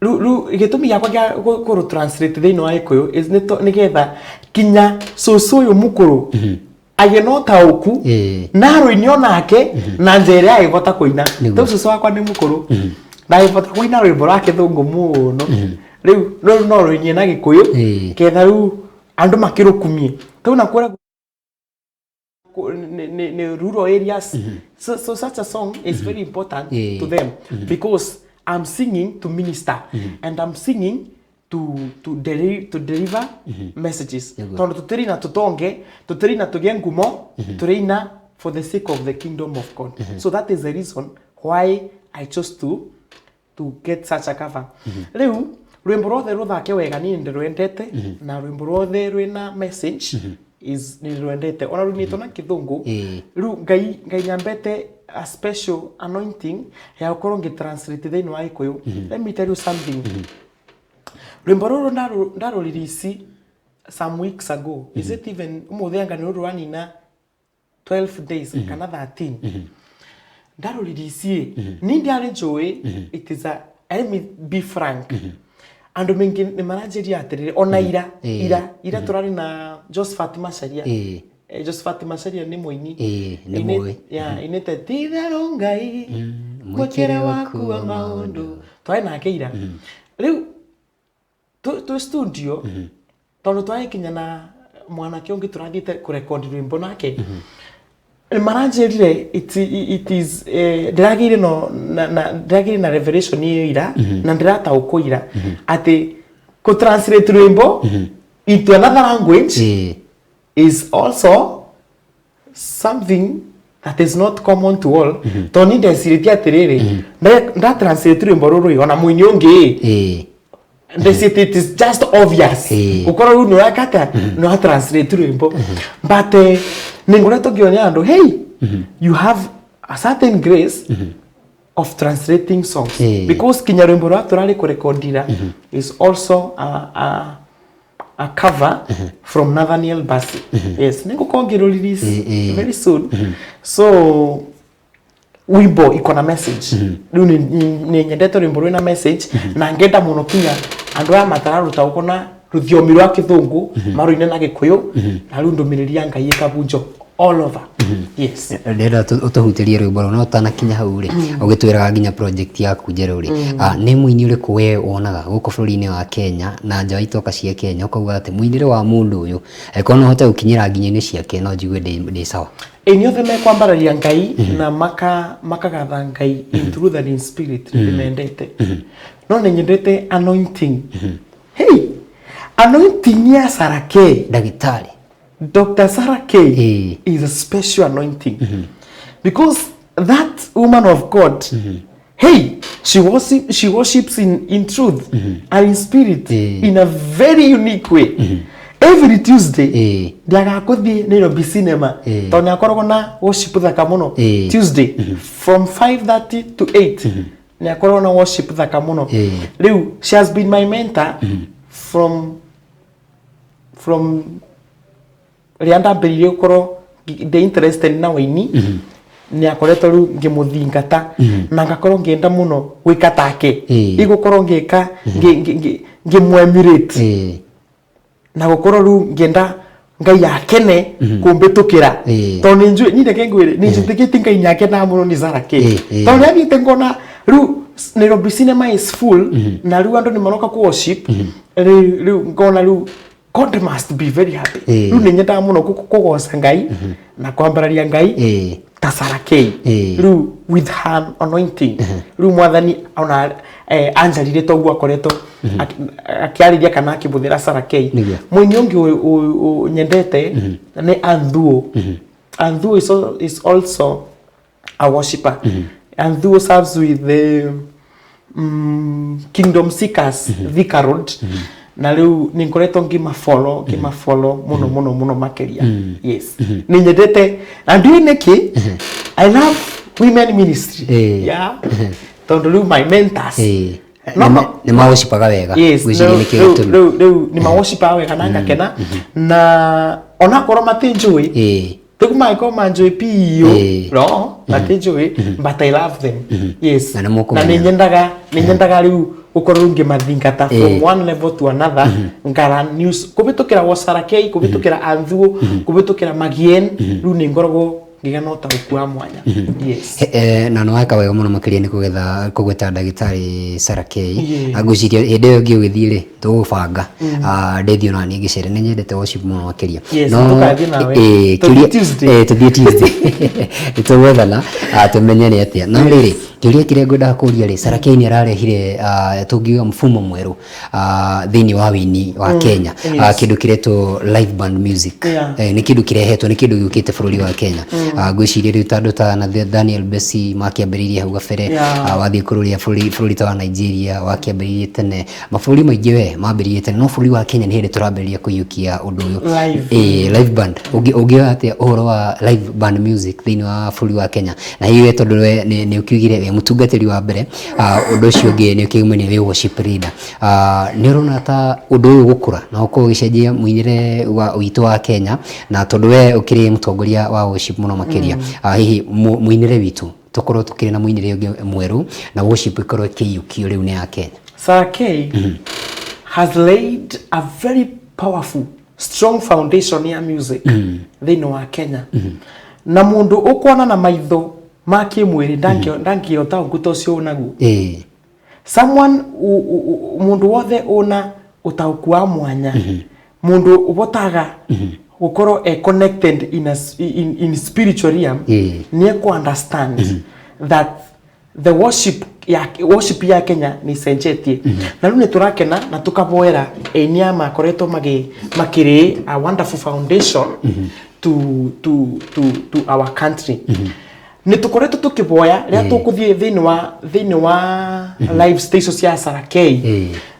rĩu gĩtũmi gĩakwa gĩa kũrũ translate thĩinĩ wa Gĩkũyũ is nĩgetha kinya cũcũ ũyũ mũkũrũ agĩe na ũtaũku na rũini onake na njĩra ĩrĩa agĩbota kũina. Tondũ cũcũ wakwa nĩ mũkũrũ, ndagĩbota kũina rwĩmbo rwa Kĩthũngũ mũno, rĩu no rũinie na Gĩkũyũ ketha rĩu andũ makĩrũkumie tau na kũrĩa nĩ rural areas. So such a song is very important to them, because I'm singing to minister and I'm singing to deliver messages, tondũ tũtĩrĩ na tũtonge, tũtĩrĩ na tũgĩe ngumo, tũrĩina for the sake of the kingdom of God. So that is the reason why I chose to get such a cover. Rĩu rwĩmbo rwothe rũthake wega niĩ ndĩrwendete, na rwĩmbo rwothe rwĩna message is nĩ rwendete, ona rũinĩtwo na Kĩthũngũ. Rĩu Ngai nyambete a special anointing ya gũkorwo ngĩ translate thĩinĩ wa Gĩkũyũ. Let me tell you something. Rwĩmbo rũrũ ndarũrelease some weeks ago. Is it even ũmũthĩ? Anga nĩ rũrũ rwanina 12 days kana 13 ndarũrelease. Ni ndiarĩ njũĩ it is a, let me be frank, andũ maingĩ nĩ maranjĩria atĩrĩrĩ, ona ira ira ira tũrarĩ na Josephat Macharia. Josephat Macharia nĩ mũini. Ĩĩ, nĩ mũĩ. Yeah, inĩte titherũ Ngai mwĩkĩre waku wa maũndũ, twarĩ nake ira. Rĩu twĩ studio, tondũ twarĩ na mwanake ũngĩ tũrathiĩte kũrekondi rwĩmbo nake, maranjĩrire it is ndĩragĩire no na ndĩragĩire na revelation ĩyo ira, na ndĩrataũkwo ira atĩ kũ translate rwĩmbo into another language is also something that is not common to all, tondũ niĩ ndecirĩtie atĩrĩrĩ, nda translate rwĩmbo rũrũ ona mũini ũngĩ, ndecirĩtie it is just obvious gũkorwo rĩu nĩũreka atĩa, nĩwa translate rwĩmbo, but nĩ ngoretwo ngĩonia andũ, hey, you have a certain grace of translating songs, because kinya rwĩmbo rwa tũrarĩ kũrekondira is also a cover from Nathaniel Bassey. Yes, nĩngũkorwo ngĩrũ release very soon. So wimbo iko na message. Rĩu nĩ nyendete rwĩmbo rwĩna message, na ngenda mũno kinya andũ aya matararũtaũkwo na rũthiomi rwa kĩthũngũ marũine na gĩkũyũ, na rĩu ndũmĩrĩri ya Ngai ĩkabunjo all over. Yes. Ndĩrenda ũtũhutĩrie rwĩmbo rũu, no ũtanakinya hau rĩ, ũgĩtwĩraga nginya project yaku njerũ rĩ, nĩ mũini ũrĩkũ we wonaga gũkũ bũrũri-inĩ wa Kenya na nja wa itoka cia Kenya ũkauga atĩ mũinĩre wa mũndũ ũyũ, angĩkorwo no hote gũkinyĩra nginya-inĩ ciake, no njigue ndĩ sawa? Ĩ nĩ othe mekwambararia Ngai na makagatha Ngai in truth and in spirit, ndĩmendete, no nĩ nyendete anointing, hey, anointing ya Sarah K. Ndagĩtarĩ. Dr. Sarah K is a special anointing because that woman of God, hey, she worships in truth and in spirit in a very unique way. Every Tuesday, ndiagaga kũthiĩ Nairobi Cinema, tondũ nĩ akoragwo na worship thaka mũno. Tuesday from 5:30 to 8 nĩ akoragwo na worship thaka mũno. Rĩu she has been my mentor from rĩrĩa ndambĩrĩirie gũkorwo ndĩ interested na wĩini. Nĩ akoretwo rĩu ngĩmũthingata na ngakorwo ngĩenda mũno gwĩka take, igũkorwo ngĩka ngĩmũ-emulate na gũkorwo rĩu ngĩenda Ngai akene kũmbĩtũkĩra, tondũ nĩ njũĩ niĩ, reke ngwĩre, nĩ njĩtĩkĩtie Ngai nĩ akenaga mũno nĩ Sarah K, tondũ nĩ athiĩte ngona rĩu Nairobi Cinema is full, na rĩu andũ nĩ maroka kũ worship. Rĩu ngona rĩu God must be very happy. Rĩu nĩ nyendaga mũno kũgoca Ngai na kwambararia Ngai ta Sarah K, rĩu with her anointing. Rĩu Mwathani ona anjarire toguo akoretwo akĩarĩria kana akĩbũthĩra Sarah K. Mũini ũngĩ nyendete nĩ Anthuo. Anthuo is also a worshipper. Anthuo serves with the Kingdom Seekers, Thika Road, na rĩu nĩ ngoretwo ngĩmafollow mũno mũno mũno makĩria. Yes, nĩ nyendete na ndiũĩ nĩkĩ I love women ministry. Yeah, tondũ rĩu my mentors No, Nĩ mawocipaga wega. Yes. Ngwĩciria nĩkĩo rĩu gĩtũmi. Rĩu nĩ mawocipaga wega na ngakena, na onakorwo matinjũĩ, rĩu mangĩkorwo manjũĩ biũ, no matinjũĩ, but I love them, yes. Na nĩ Na nĩ mũkũmenyana. nyendaga rĩu gũkorwo rĩu ngĩmathingata from one level to another, ngara news kũbĩtũkĩra Sarah K, kũbĩtũkĩra Anthuo, kũbĩtũkĩra Magien. Rĩu nĩ ngoragwo ngĩgĩa na ũtaũku wa mwanya, yes. Na nĩ weka wega mũno makĩria nĩ kũgetha kũgweta ndagĩtarĩ Sarah K. Na ngwĩciria hĩndĩ ĩyo ĩngĩ ũgĩthiĩ rĩ, tũgũbanga. Ndĩthiĩ ona niĩ ngĩcere, nĩ nyendete worship mũno makĩria. Yes, No, tũkathiĩ nawe. Tũthiĩ Tuesday. Tũthiĩ Tuesday, nĩ tũgwethana tũmenye nĩ atĩa. No rĩrĩ, kĩũria kĩrĩa ngwendaga kũria rĩ, Sarah K nĩ ararehire tũngiuga mfumo mwerũ thĩinĩ wa wĩini wa Kenya, kĩndũ kĩretwo live band music. Nĩ kĩndũ kĩrehetwo, nĩ kĩndũ gĩũkĩte bũrũri wa Kenya. Ngwĩciria rĩu ta andũ ta Daniel Besi makĩambĩrĩirie hau gabere. Wathiĩ kũrũria bũrũri ta wa Nigeria wakĩambĩrĩirie tene, mabũrũri maingĩ we mambĩrĩirie tene, no bũrũri wa Kenya nĩ hĩndĩ tũrambĩrĩria kũiyũkia ũndũ ũyũ. Live. Live band. Ũngĩoya atĩa ũhoro wa live band music thĩinĩ wa bũrũri wa Kenya, na hihi we tondũ we nĩ ũkiugire wĩ mũtungatĩri wa mbere, ũndũ ũcio ũngĩ nĩ ũkĩumania wĩ worship leader, nĩ ũrona ta ũndũ ũyũ gũkũra na ũkorwo ũgĩcenjia mũinĩre wa witũ wa Kenya, na tondũ we ũkĩrĩ mũtongoria wa worship mũno makĩria, hihi mũinĩre witũ tũkorwo tũkĩrĩ na mũinĩre ũngĩ mwerũ na worship ĩkorwo ĩkĩiyũkio rĩu nĩ ya Kenya? Sarah K has laid a very powerful Strong foundation ya music thĩinĩ wa Kenya, na mũndũ ũkuona na maitho ma kĩmwĩrĩ ndangĩota ũguta ũcio ũnaguo. Someone mũndũ wothe ũna ũtaũku wa mwanya, mũndũ ũbotaga gũkorwo e connected in spiritual realm, nĩ ekũ understand that the worship ya Kenya nĩ icenjetie. Na rĩu nĩ tũrakena na tũkaboera aini aya makoretwo makĩrĩ a wonderful foundation to our country. Nĩ tũkoretwo tũkĩboya rĩrĩa tũkũthiĩ thĩinĩ wa live station cia Sarakei.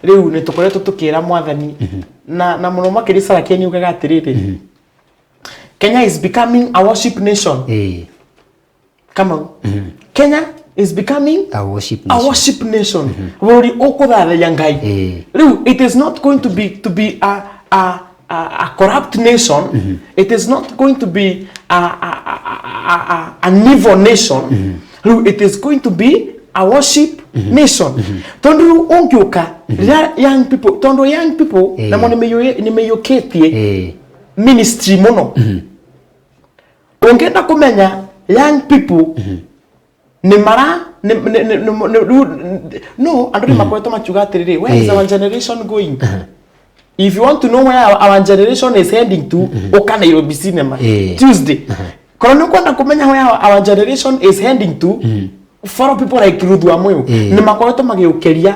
Rĩu nĩ tũkoretwo tũkĩra mwathani na mũno makĩria Sarakei nĩ ugaga atĩrĩrĩ, "Kenya is becoming a worship nation." Kamau, Kenya is becoming a worship a nation. Worship nation, bũrũri ũkũthathaiya Ngai. Rĩu it is not going to be a corrupt nation. It is not going to be an evil nation. Rĩu it is going to be a worship nation, tondũ rĩu ũngĩũka rĩrĩa young people, tondũ young people namo nĩ maiyũkĩtie ministry mũno. Ũngĩenda kũmenya young people nĩ mara no andũ nĩ makoretwo makiuga atĩrĩrĩ, "Where is our generation going?" If you want to know where our generation is heading to, ũka Nairobi Cinema Tuesday. Korwo nĩ ũkwenda kũmenya where our generation is heading to, follow people like Ruth Wamuyu. Nĩ makoretwo magĩũkĩria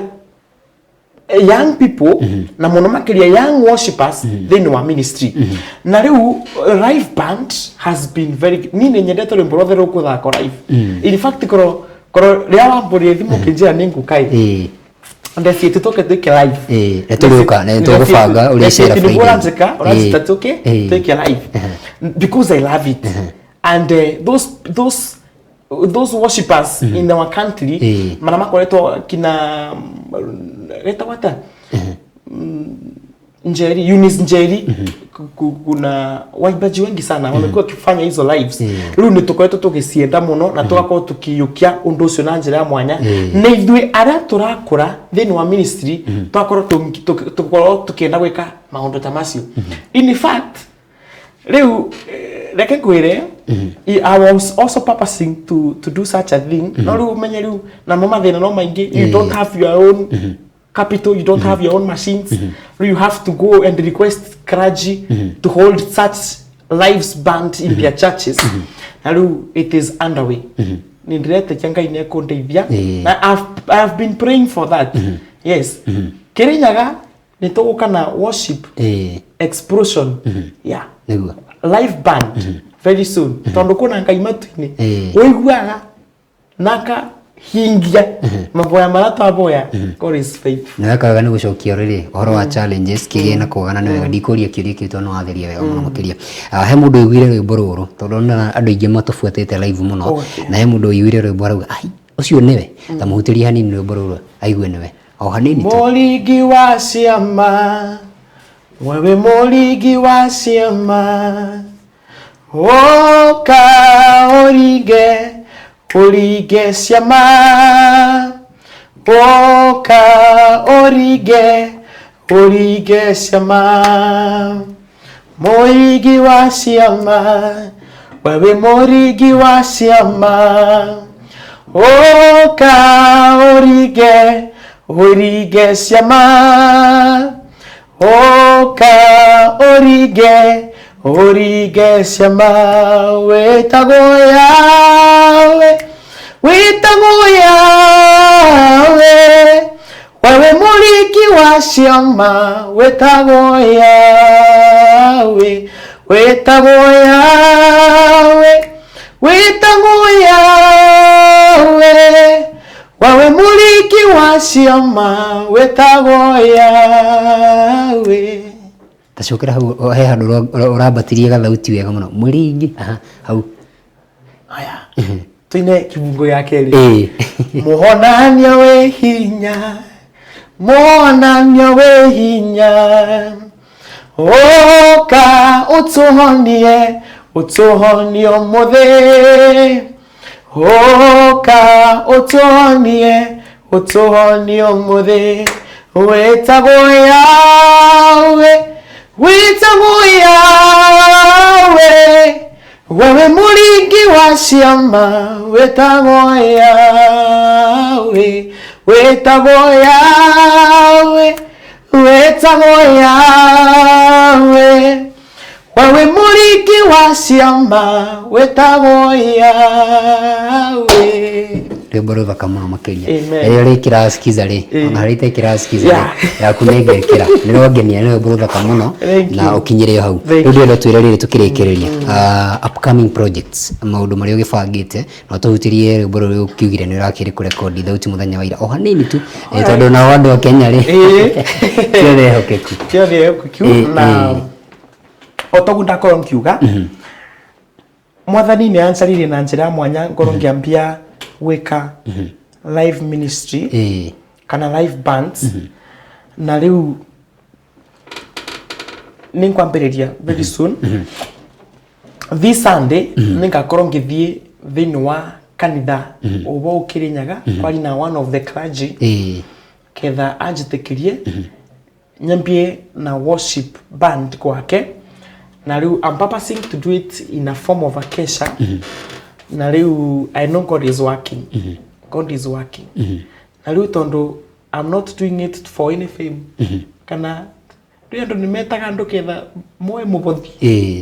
young people, na mũno makĩria young worshipers thĩinĩ wa ministry. Na rĩu live band has been very, niĩ nĩ nyendete rwĩmbo rwothe rũkũthakwo live. In fact, korwo rĩrĩa wambũrire thimũ ũkĩnjĩra nĩ ngũkai, ndeciĩ tũke twĩke live. Nĩ tũrĩũka, nĩ tũgũbanga ũrĩa icera nĩguo Friday. Ũranjĩka ũranjĩta tũke twĩke live because I love it. And those worshipers in our country mara makoretwo kina getagwo atĩa, Njeri, Eunice Njeri, kuna waimbaji wengi sana wamekuwa wakifanya hizo lives. Rĩu nĩ tũkoretwo tũgĩcienda mũno na tũgakorwo tũkĩiyũkia ũndũ ũcio na njĩra ya mwanya, na ithuĩ arĩa tũrakũra thĩinĩ wa ministry tũgakorwo tũkorwo tũkĩenda gwĩka maũndũ ta macio. In fact, rĩu reke ngwĩre, I was also purposing to do such a thing, no rĩu ũmenye rĩu namo mathĩna no maingĩ. You don't have your own capital, you don't have your own machines. You have to go and request clergy to hold such lives band in their churches. Na rĩu it is underway. Nĩ ndĩretĩkia Ngai nĩ ekũndeithia. Na I've been praying for that. Yes, Kĩrĩnyaga nĩ tũgũka na worship explosion, yeah. Live band very soon, tondũ kwĩna Ngai matu-inĩ ũiguaga na akahingia maboya marĩa twaboya. God is faithful. Nĩ weka wega nĩ gũcokia rĩrĩ ũhoro wa challenges kĩgĩna kũgana. Nĩ wega ndikũria kĩũria kĩu tondũ nĩ watheria wega mũno makĩria. Ah, he mũndũ ũiguire rwĩmbo rũrũ, tondũ na andũ aingĩ matũbuatĩte live mũno. Na he mũndũ ũiguire rwĩmbo arauga, "Ai, ũcio nĩwe." Ta mũhutĩrie hanini rwĩmbo rũrũ aigue nĩwe, o hanini tu. Mũringi wa ciama, wewe mũringi wa ciama, ũka ũringe, ũringe ciama, ũka ũringe, ũringe ciama. Mũringi wa ciama, wewe mũringi wa ciama, ũka ũringe, ũringe ciama, ũka ũringe, ũringe ciama. Wĩtagwo Yawe, wĩtagwo Yawe, wewe mũringi wa ciama, wĩtagwo Yawe, wĩtagwo Yawe, wĩtagwo Yawe, wewe mũringi wa ciama, wĩtagwo Yawe. Tacokera hau, he handũ ũrambatirie gathauti wega mũno, mũringi. Aha, hau. Aya, tuine kibungo ya kerĩ. Mũhonania wĩ hinya, mũhonania wĩ hinya, ũka ũtũhonie, ũtũhonie ũmũthĩ, ũka ũtũhonie, ũtũhonie ũmũthĩ. Wĩtagwo Yawe, Wĩtagwo Yahweh, wewe mũringi wa ciama, wĩtagwo Yahweh, wĩtagwo Yahweh, wĩtagwo Yahweh, wewe mũringi wa ciama, wĩtagwo Yahweh. Rwĩmbo rũthaka mũno makĩria. Amen. Rĩrĩa rĩkĩrasikiza rĩ, ona harĩa itekĩrasikiza rĩ, yaku nĩngekĩra. Nĩ rwangenia, nĩ rwĩmbo rũthaka mũno Thank na you. ũkinyĩre o hau. Thank Rĩu ndĩrenda twĩre rĩrĩ tũkĩrĩkĩrĩria, upcoming projects, maũndũ marĩa ũgĩbangĩte, na ũtũhutĩrie rwĩmbo rũrĩa ũkiugire nĩ ũrakĩrĩ kũrekondi thauti mũthenya wa ira o hanini tu, tondũ nao andũ a Kenya rĩ, ti othe ehokeku. Ti othe ehokeku na o toguo ndakorwo nkiuga mwathani nĩ ancarire na njĩra ya mwanya ngorwo ngĩambia gwĩka live ministry kana live bands, na rĩu nĩ ngwambĩrĩria very soon. This Sunday nĩ ngakorwo ngĩthiĩ thĩinĩ wa kanitha ũbo ũkĩrĩnyaga kwari na one of the clergy ketha anjĩtĩkĩrie nyambie na worship band gwake. Na rĩu I'm purposing to do it in a form of a kesha. Na rĩu I know God is working. God is working. Na rĩu tondũ I'm not doing it for any fame, kana rĩu andũ nĩ metaga andũ ketha moe mũbothi,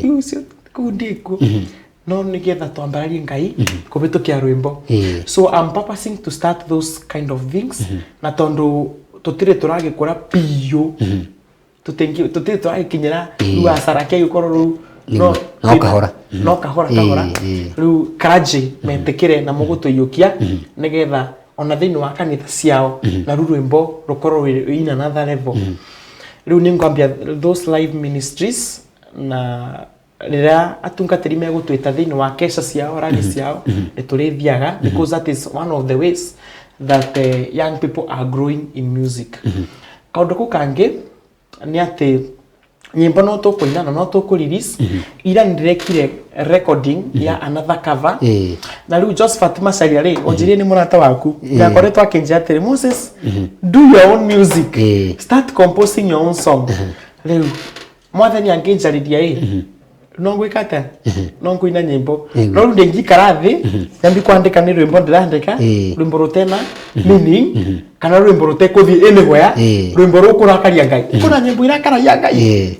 rĩu ũcio kũu ndĩkuo, no nĩgetha twambararie Ngai kũhĩtũkia rwĩmbo. So I'm purposing to start those kind of things, na tondũ tũtirĩ tũragĩkũra biũ, tũtirĩ tũragĩkinyĩra rĩu acarake gĩkorwo rĩu. Nĩguo. No kahora. No kahora kahora. Rĩu clergy metĩkĩre na mũgũtũiyũkia nĩgetha ona thĩinĩ wa kanitha ciao na rĩu rwĩmbo rũkorwo rwĩ in another level. Rĩu nĩ ngwambia those live ministries, na rĩrĩa atungatĩri megũtwĩta thĩinĩ wa kesha ciao, rally ciao, nĩ tũrĩthiaga, because that is one of the ways that young people are growing in music. Kaũndũ kau kangĩ nĩ atĩ nyĩmbo no tũkũina na no tũkũ release. Ira nĩndĩrekire recording ya another cover. Na rĩu Josephat Macharia rĩ, ũnjĩrie nĩ mũrata waku, ndakoretwo akĩnjĩra atĩrĩ, "Moses, do your own music, start composing your own song." Rĩu mwathani angĩnjarĩria ĩ, no ngwĩka atĩa? No ngũina nyĩmbo, no rĩu ndĩngĩikara thĩ nyambi kwandĩka nĩ rwĩmbo ndĩrandĩka, rwĩmbo rũtena meaning kana rwĩmbo rũtekũthiĩ anywhere, rwĩmbo rũkũrakaria Ngai. Kuna nyĩmbo irakaragia Ngai.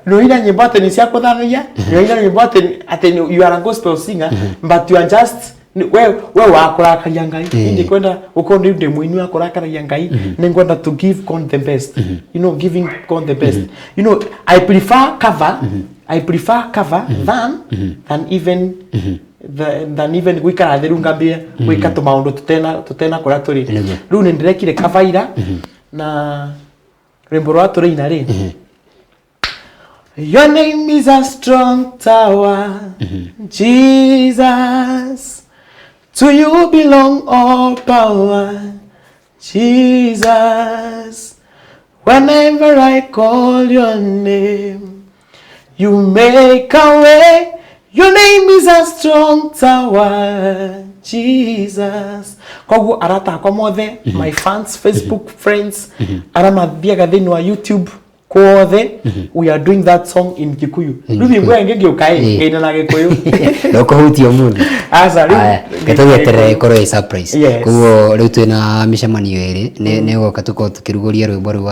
Nĩũina nyĩmbo atĩ nĩ cia kũthathaiya, nĩũina nyĩmbo atĩ you are a gospel singer, but you are just we wakũrakaria Ngai. Niĩ ndikwenda gũkorwo ndĩ mũini wa kũrakaragia Ngai. Nĩ ngwenda to give God the best, giving God the best. I prefer cover, I prefer cover than even gwikara thĩ rĩu ngambie gwĩka tũmaũndũ tũtena kũrĩa tũrĩ. Rĩu nĩ ndĩrekire cover ira, na rwĩmbo rwa tũrĩina rĩ, "Your name is a strong tower, Jesus. To you belong all power, Jesus. Whenever I call your name, you make a way. Your name is a strong tower, Jesus." Koguo arata akwa mothe, my fans, Facebook friends, arĩa mathiaga thĩinĩ wa YouTube kuothe, we are doing that song in Kikuyu. Rĩu hingo ĩngĩ ngĩũka ĩ, ngĩina na Gĩkũyũ. Ndũkũhutia ũmũthĩ. Aca, rĩu Aya, reke tũgĩeterere ĩkorwo ĩ surprise. Yes. Koguo rĩu twĩna mĩcemanio ĩrĩ, nĩ ũgoka tũkorwo tũkĩrugũria rwĩmbo rũu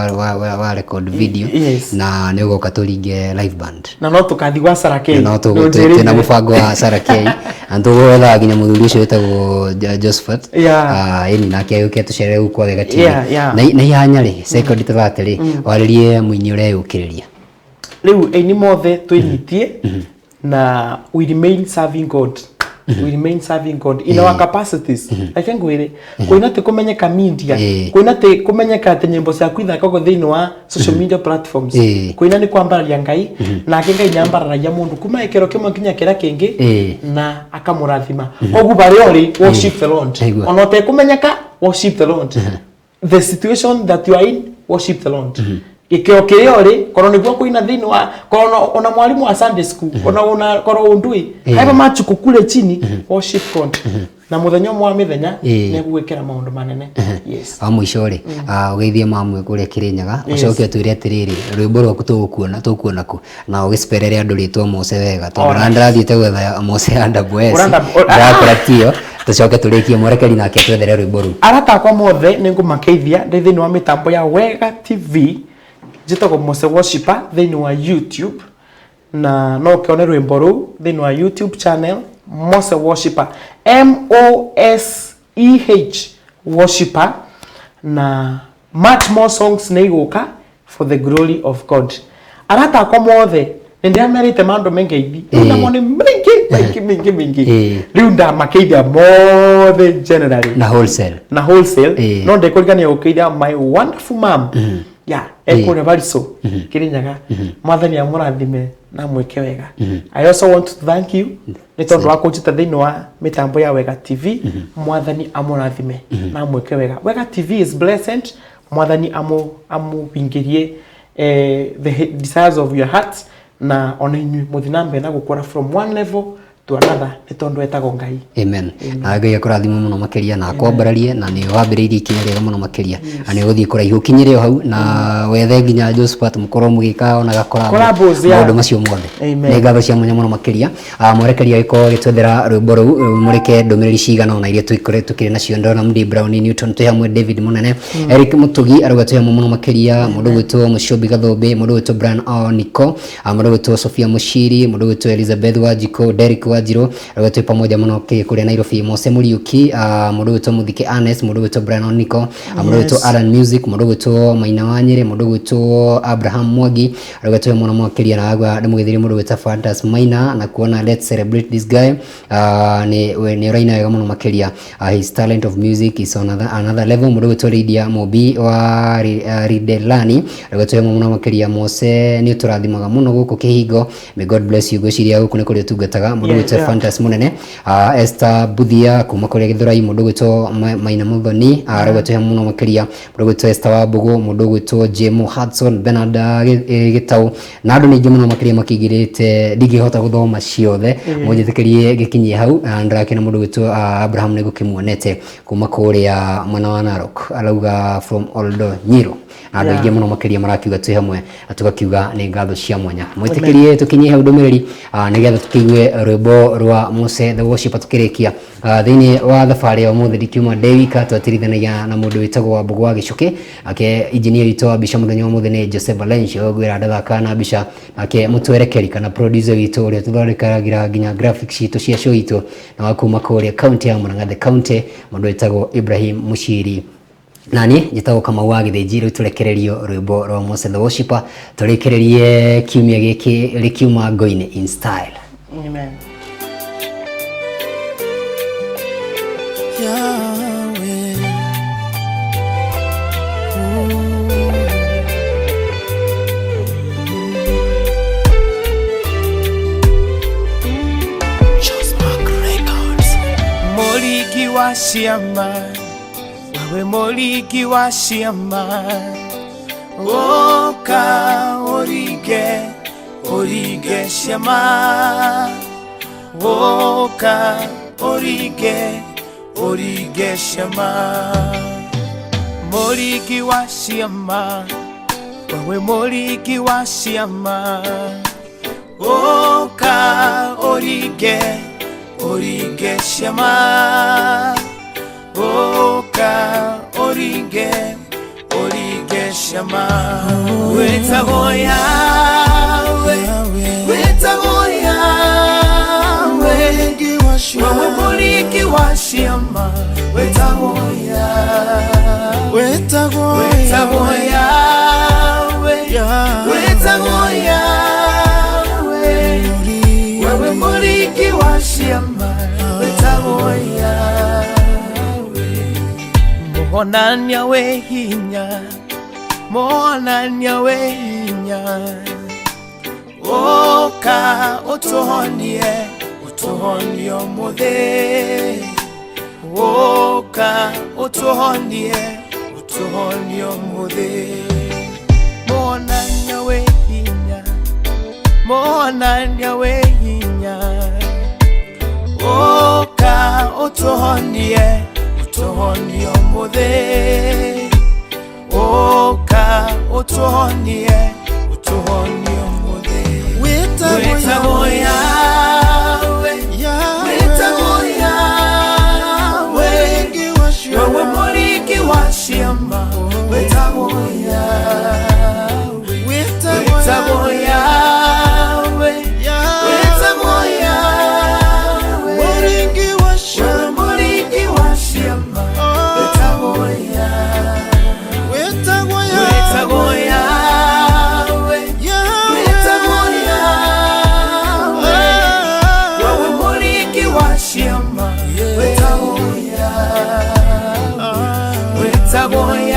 wa record video, na nĩ ũgoka tũringe live band. Na no tũkathi gwa Sarah K. No twĩna mũbango wa Sarah K, na tũgwetha nginya mũthuri ũcio wĩtagwo Josephat. Ĩni nake agĩũke atũcerere gũkũ kwa Wega TV. Na ihanya rĩ, sekondi ta 30 rĩ, warĩrie mũini ũreyũkĩrĩria. Rĩu ĩni mothe twĩnyitie na we remain serving God, we remain serving God in our capacities. Reke ngwĩre, kũina ti kũmenyeka media, kũina ti kũmenyeka atĩ nyĩmbo ciaku ithakagwo thĩinĩ wa social media platforms. Kũina nĩ kwambararia Ngai, nake Ngai nĩambararagia mũndũ kuma gĩkĩro kĩmwe nginya kĩrĩa kĩngĩ na akamũrathima. Koguo barĩa ũrĩ, worship the Lord. Ona ũtekũmenyeka, worship the Lord. The situation that you are in, worship the Lord. Gĩkĩro kĩrĩa ũrĩ korwo nĩguo kũina thĩinĩ wa korwo ona mwalimu wa Sunday school, ona korwo ũndui haiba machuku kule chini, worship God na mũthenya ũmwe wa mĩthenya nĩegũgwĩkĩra maũndũ manene. Yes. Wa mũico rĩ, ũgeithie mamwe kũrĩa Kĩrĩnyaga, ũcoke ũtwĩre atĩrĩrĩ, rwĩmbo rwaku tũgũkuona tũkuona kũ, na ũgĩciperere andũ rĩtwa Mose wega, tondũ na ndĩrathiĩte gwetha Mose ya double S, ndĩrakora tiyo. Tũcoke tũrĩkie mwerekeri nake twethere rwĩmbo rũu. Arata akwa mothe nĩ ngũmakeithia ndĩ thĩinĩ wa mĩtambo ya Wega TV. Njĩtagwo Mose Worshiper thĩinĩ wa YouTube, na no ũkĩone rwĩmbo rũu thĩinĩ wa YouTube channel Mose Worshiper, Moseh Worshiper, na much more songs nĩ igũka for the glory of God. Arata akwa mothe nĩ ndĩramerĩte maũndũ mengeithi rĩu, namo nĩ maingĩ maingĩ maingĩ maingĩ. Rĩu ndamakeithia mothe generally na wholesale. Na wholesale. No ndekũrigania gũkeithia my wonderful mom, yeah, ekũrĩa Bariso Kĩrĩnyaga. Mwathani amũrathime na mwĩke wega. I also want to thank you nĩ tondũ wa kũnjĩta thĩinĩ wa mĩtambo ya Wega TV. Mwathani amũrathime na mwĩke wega. Wega TV is blessed. Mwathani amũhingĩrie the desires of your heart, na ona inyuĩ mũthiĩ na mbere na gũkũra from one level to another, nĩ tondũ etagwo Ngai. Amen. Na Ngai akũrathime mũno makĩria na akwambararie, na nĩ wambĩrĩirie ikinya rĩega mũno makĩria, na nĩ ũgũthiĩ kũraihu, ũkinyĩre o hau na wethe nginya Josephat mũkorwo mũgĩka ona gakora Collabos, yeah. maũndũ macio mothe. Amen. Nĩ ngatho cia mwanya mũno makĩria. Mwerekeri agĩkorwo agĩtwethera rwĩmbo rũu, mũreke ndũmĩrĩri cigana ona iria tũkoretwo tukĩrĩ nacio. Ndona Mdi Brown Newton twĩ hamwe, David Mũnene, Eric Mũtugi arauga twĩ hamwe mũno makĩria, mũndũ gwĩtwo Mũcũmbi Gathũmbĩ, mũndũ gwĩtwo Brian Oniko, mũndũ gwĩtwo Sofia Mũciri, mũndũ gwĩtwo Elizabeth Wanjikũ, Derek Wanjirũ arauga twĩ pamoja mũno kũrĩa Nairobi, Mose Mũriũki, mũndũ gwĩtwo Mũthike Ernest, mũndũ gwĩtwo Brian Oniko, mũndũ gwĩtwo Alan Music, mũndũ gwĩtwo Maina wa Nyĩrĩ, mũndũ gwĩtwo Abraham Mwangi arauga twĩ mũno makĩria, na agwa ndĩmũgeithirie mũndũ gwĩtwo Fantas Maina na kuona let's celebrate this guy. Nĩ ũraina wega mũno makĩria. His talent of music is on another level. Mũndũ gwĩtwo Lydia Mobi wa Ridelani arauga twĩ mũno makĩria. Mose, nĩ ũtũrathimaga mũno gũkũ Kĩhingo, may God bless you. Ngwĩciria gũkũ nĩ kũrĩa ũtungataga. Mũndũ gwĩtwo Fantas Mũnene, Esther Buthia kuma kũrĩa Gĩthũrai, mũndũ gwĩtwo Maina Mũthoni arauga twĩ hamwe mũno makĩria, mũndũ gwĩtwo Esther Wambũgũ, mũndũ gwĩtwo Jemo Hudson, Bernard Gĩtaũ, na andũ nĩ aingĩ mũno makĩria makĩingĩrĩte, ndingĩhota gũthoma ciothe, mũnjĩtĩkĩrie gĩkinyie hau. Na ndĩrakena mũndũ gwĩtwo Abraham nĩ gũkĩmuonete kuma kũrĩa mwena wa Narok, arauga from Oldonyiro, na andũ aingĩ mũno makĩria marakiuga twĩ hamwe, na tũgakiuga nĩ ngatho cia mwanya. Mwĩtĩkĩrie tũkinyie hau ndũmĩrĩri, nĩgetha tũkĩigue rwĩmbo rwa Mose the Worshiper tũkĩrĩkia. Thĩinĩ wa thabarĩ ya ũmũthĩ ndikiuma ndĩ wika, twatiritanagia na mũndũ wĩtagwo Wambũgũ wa Gĩcũkĩ, ake engineer witũ wa mbica mũthenya wa ũmũthĩ nĩ Jose Valencia, ũguo ndathakaga na mbica, nake mũtwerekeri kana producer witũ ũrĩa tũthondekagĩra nginya graphics citũ cia show itũ na wa kuma kũrĩa county ya Murang'a, the county, mũndũ wĩtagwo Ibrahim Mushiri, nani njĩtagwo Kamau wa Gĩthĩnji. Rĩu tũrekererio rwĩmbo rwa Mose the Worshiper, tũrĩkĩrĩrie kiumia gĩkĩ rĩkiuma ngo-inĩ in style. Amen. Yahweh. Ooh. Just Records. Mũringi wa ciama, wewe mũringi wa ciama, ũka ũringe ũringe ciama, ũka ũringe ũringe ciama. Mũringi wa ciama, wewe mũringi wa ciama, ũka ũringe ũringe ciama, ũka ũringe ũringe ciama. Wĩtagwo Yahweh, wĩtagwo Yahweh, Mũringi wa ciama. Wewe mũringi wa ciama, wĩtagwo Yahweh, Wĩtagwo wĩtagwo Yahweh, Yahweh. Wĩtagwo Yahweh, wewe mũringi wa ciama, wĩtagwo Yahweh. Mũhonania wĩ hinya, mũhonania wĩ hinya, ũka ũtũhonie, ũtũhonie ũmũthĩ, ũka ũtũhonie, ũtũhonie ũmũthĩ. Mũhonania Monania wĩ hinya. Ũka ũtũhonie, ũtũhonie ũmũthĩ. Ũka ũtũhonie, ũtũhonie ũmũthĩ. Wĩtagwo Yahweh, wĩtagwo Yahweh. Wewe mũringi wa ciama, wĩtagwo Yahweh. Wĩtagwo Yahweh, wĩtagwo Yahweh. Wewe mũringi wa ciama, wĩtagwo Yahweh. Wĩtagwo Yahweh, wĩtagwo Yahweh. Wewe mũringi wa ciama, wĩtagwo Yahweh. Wĩtagwo Yahweh.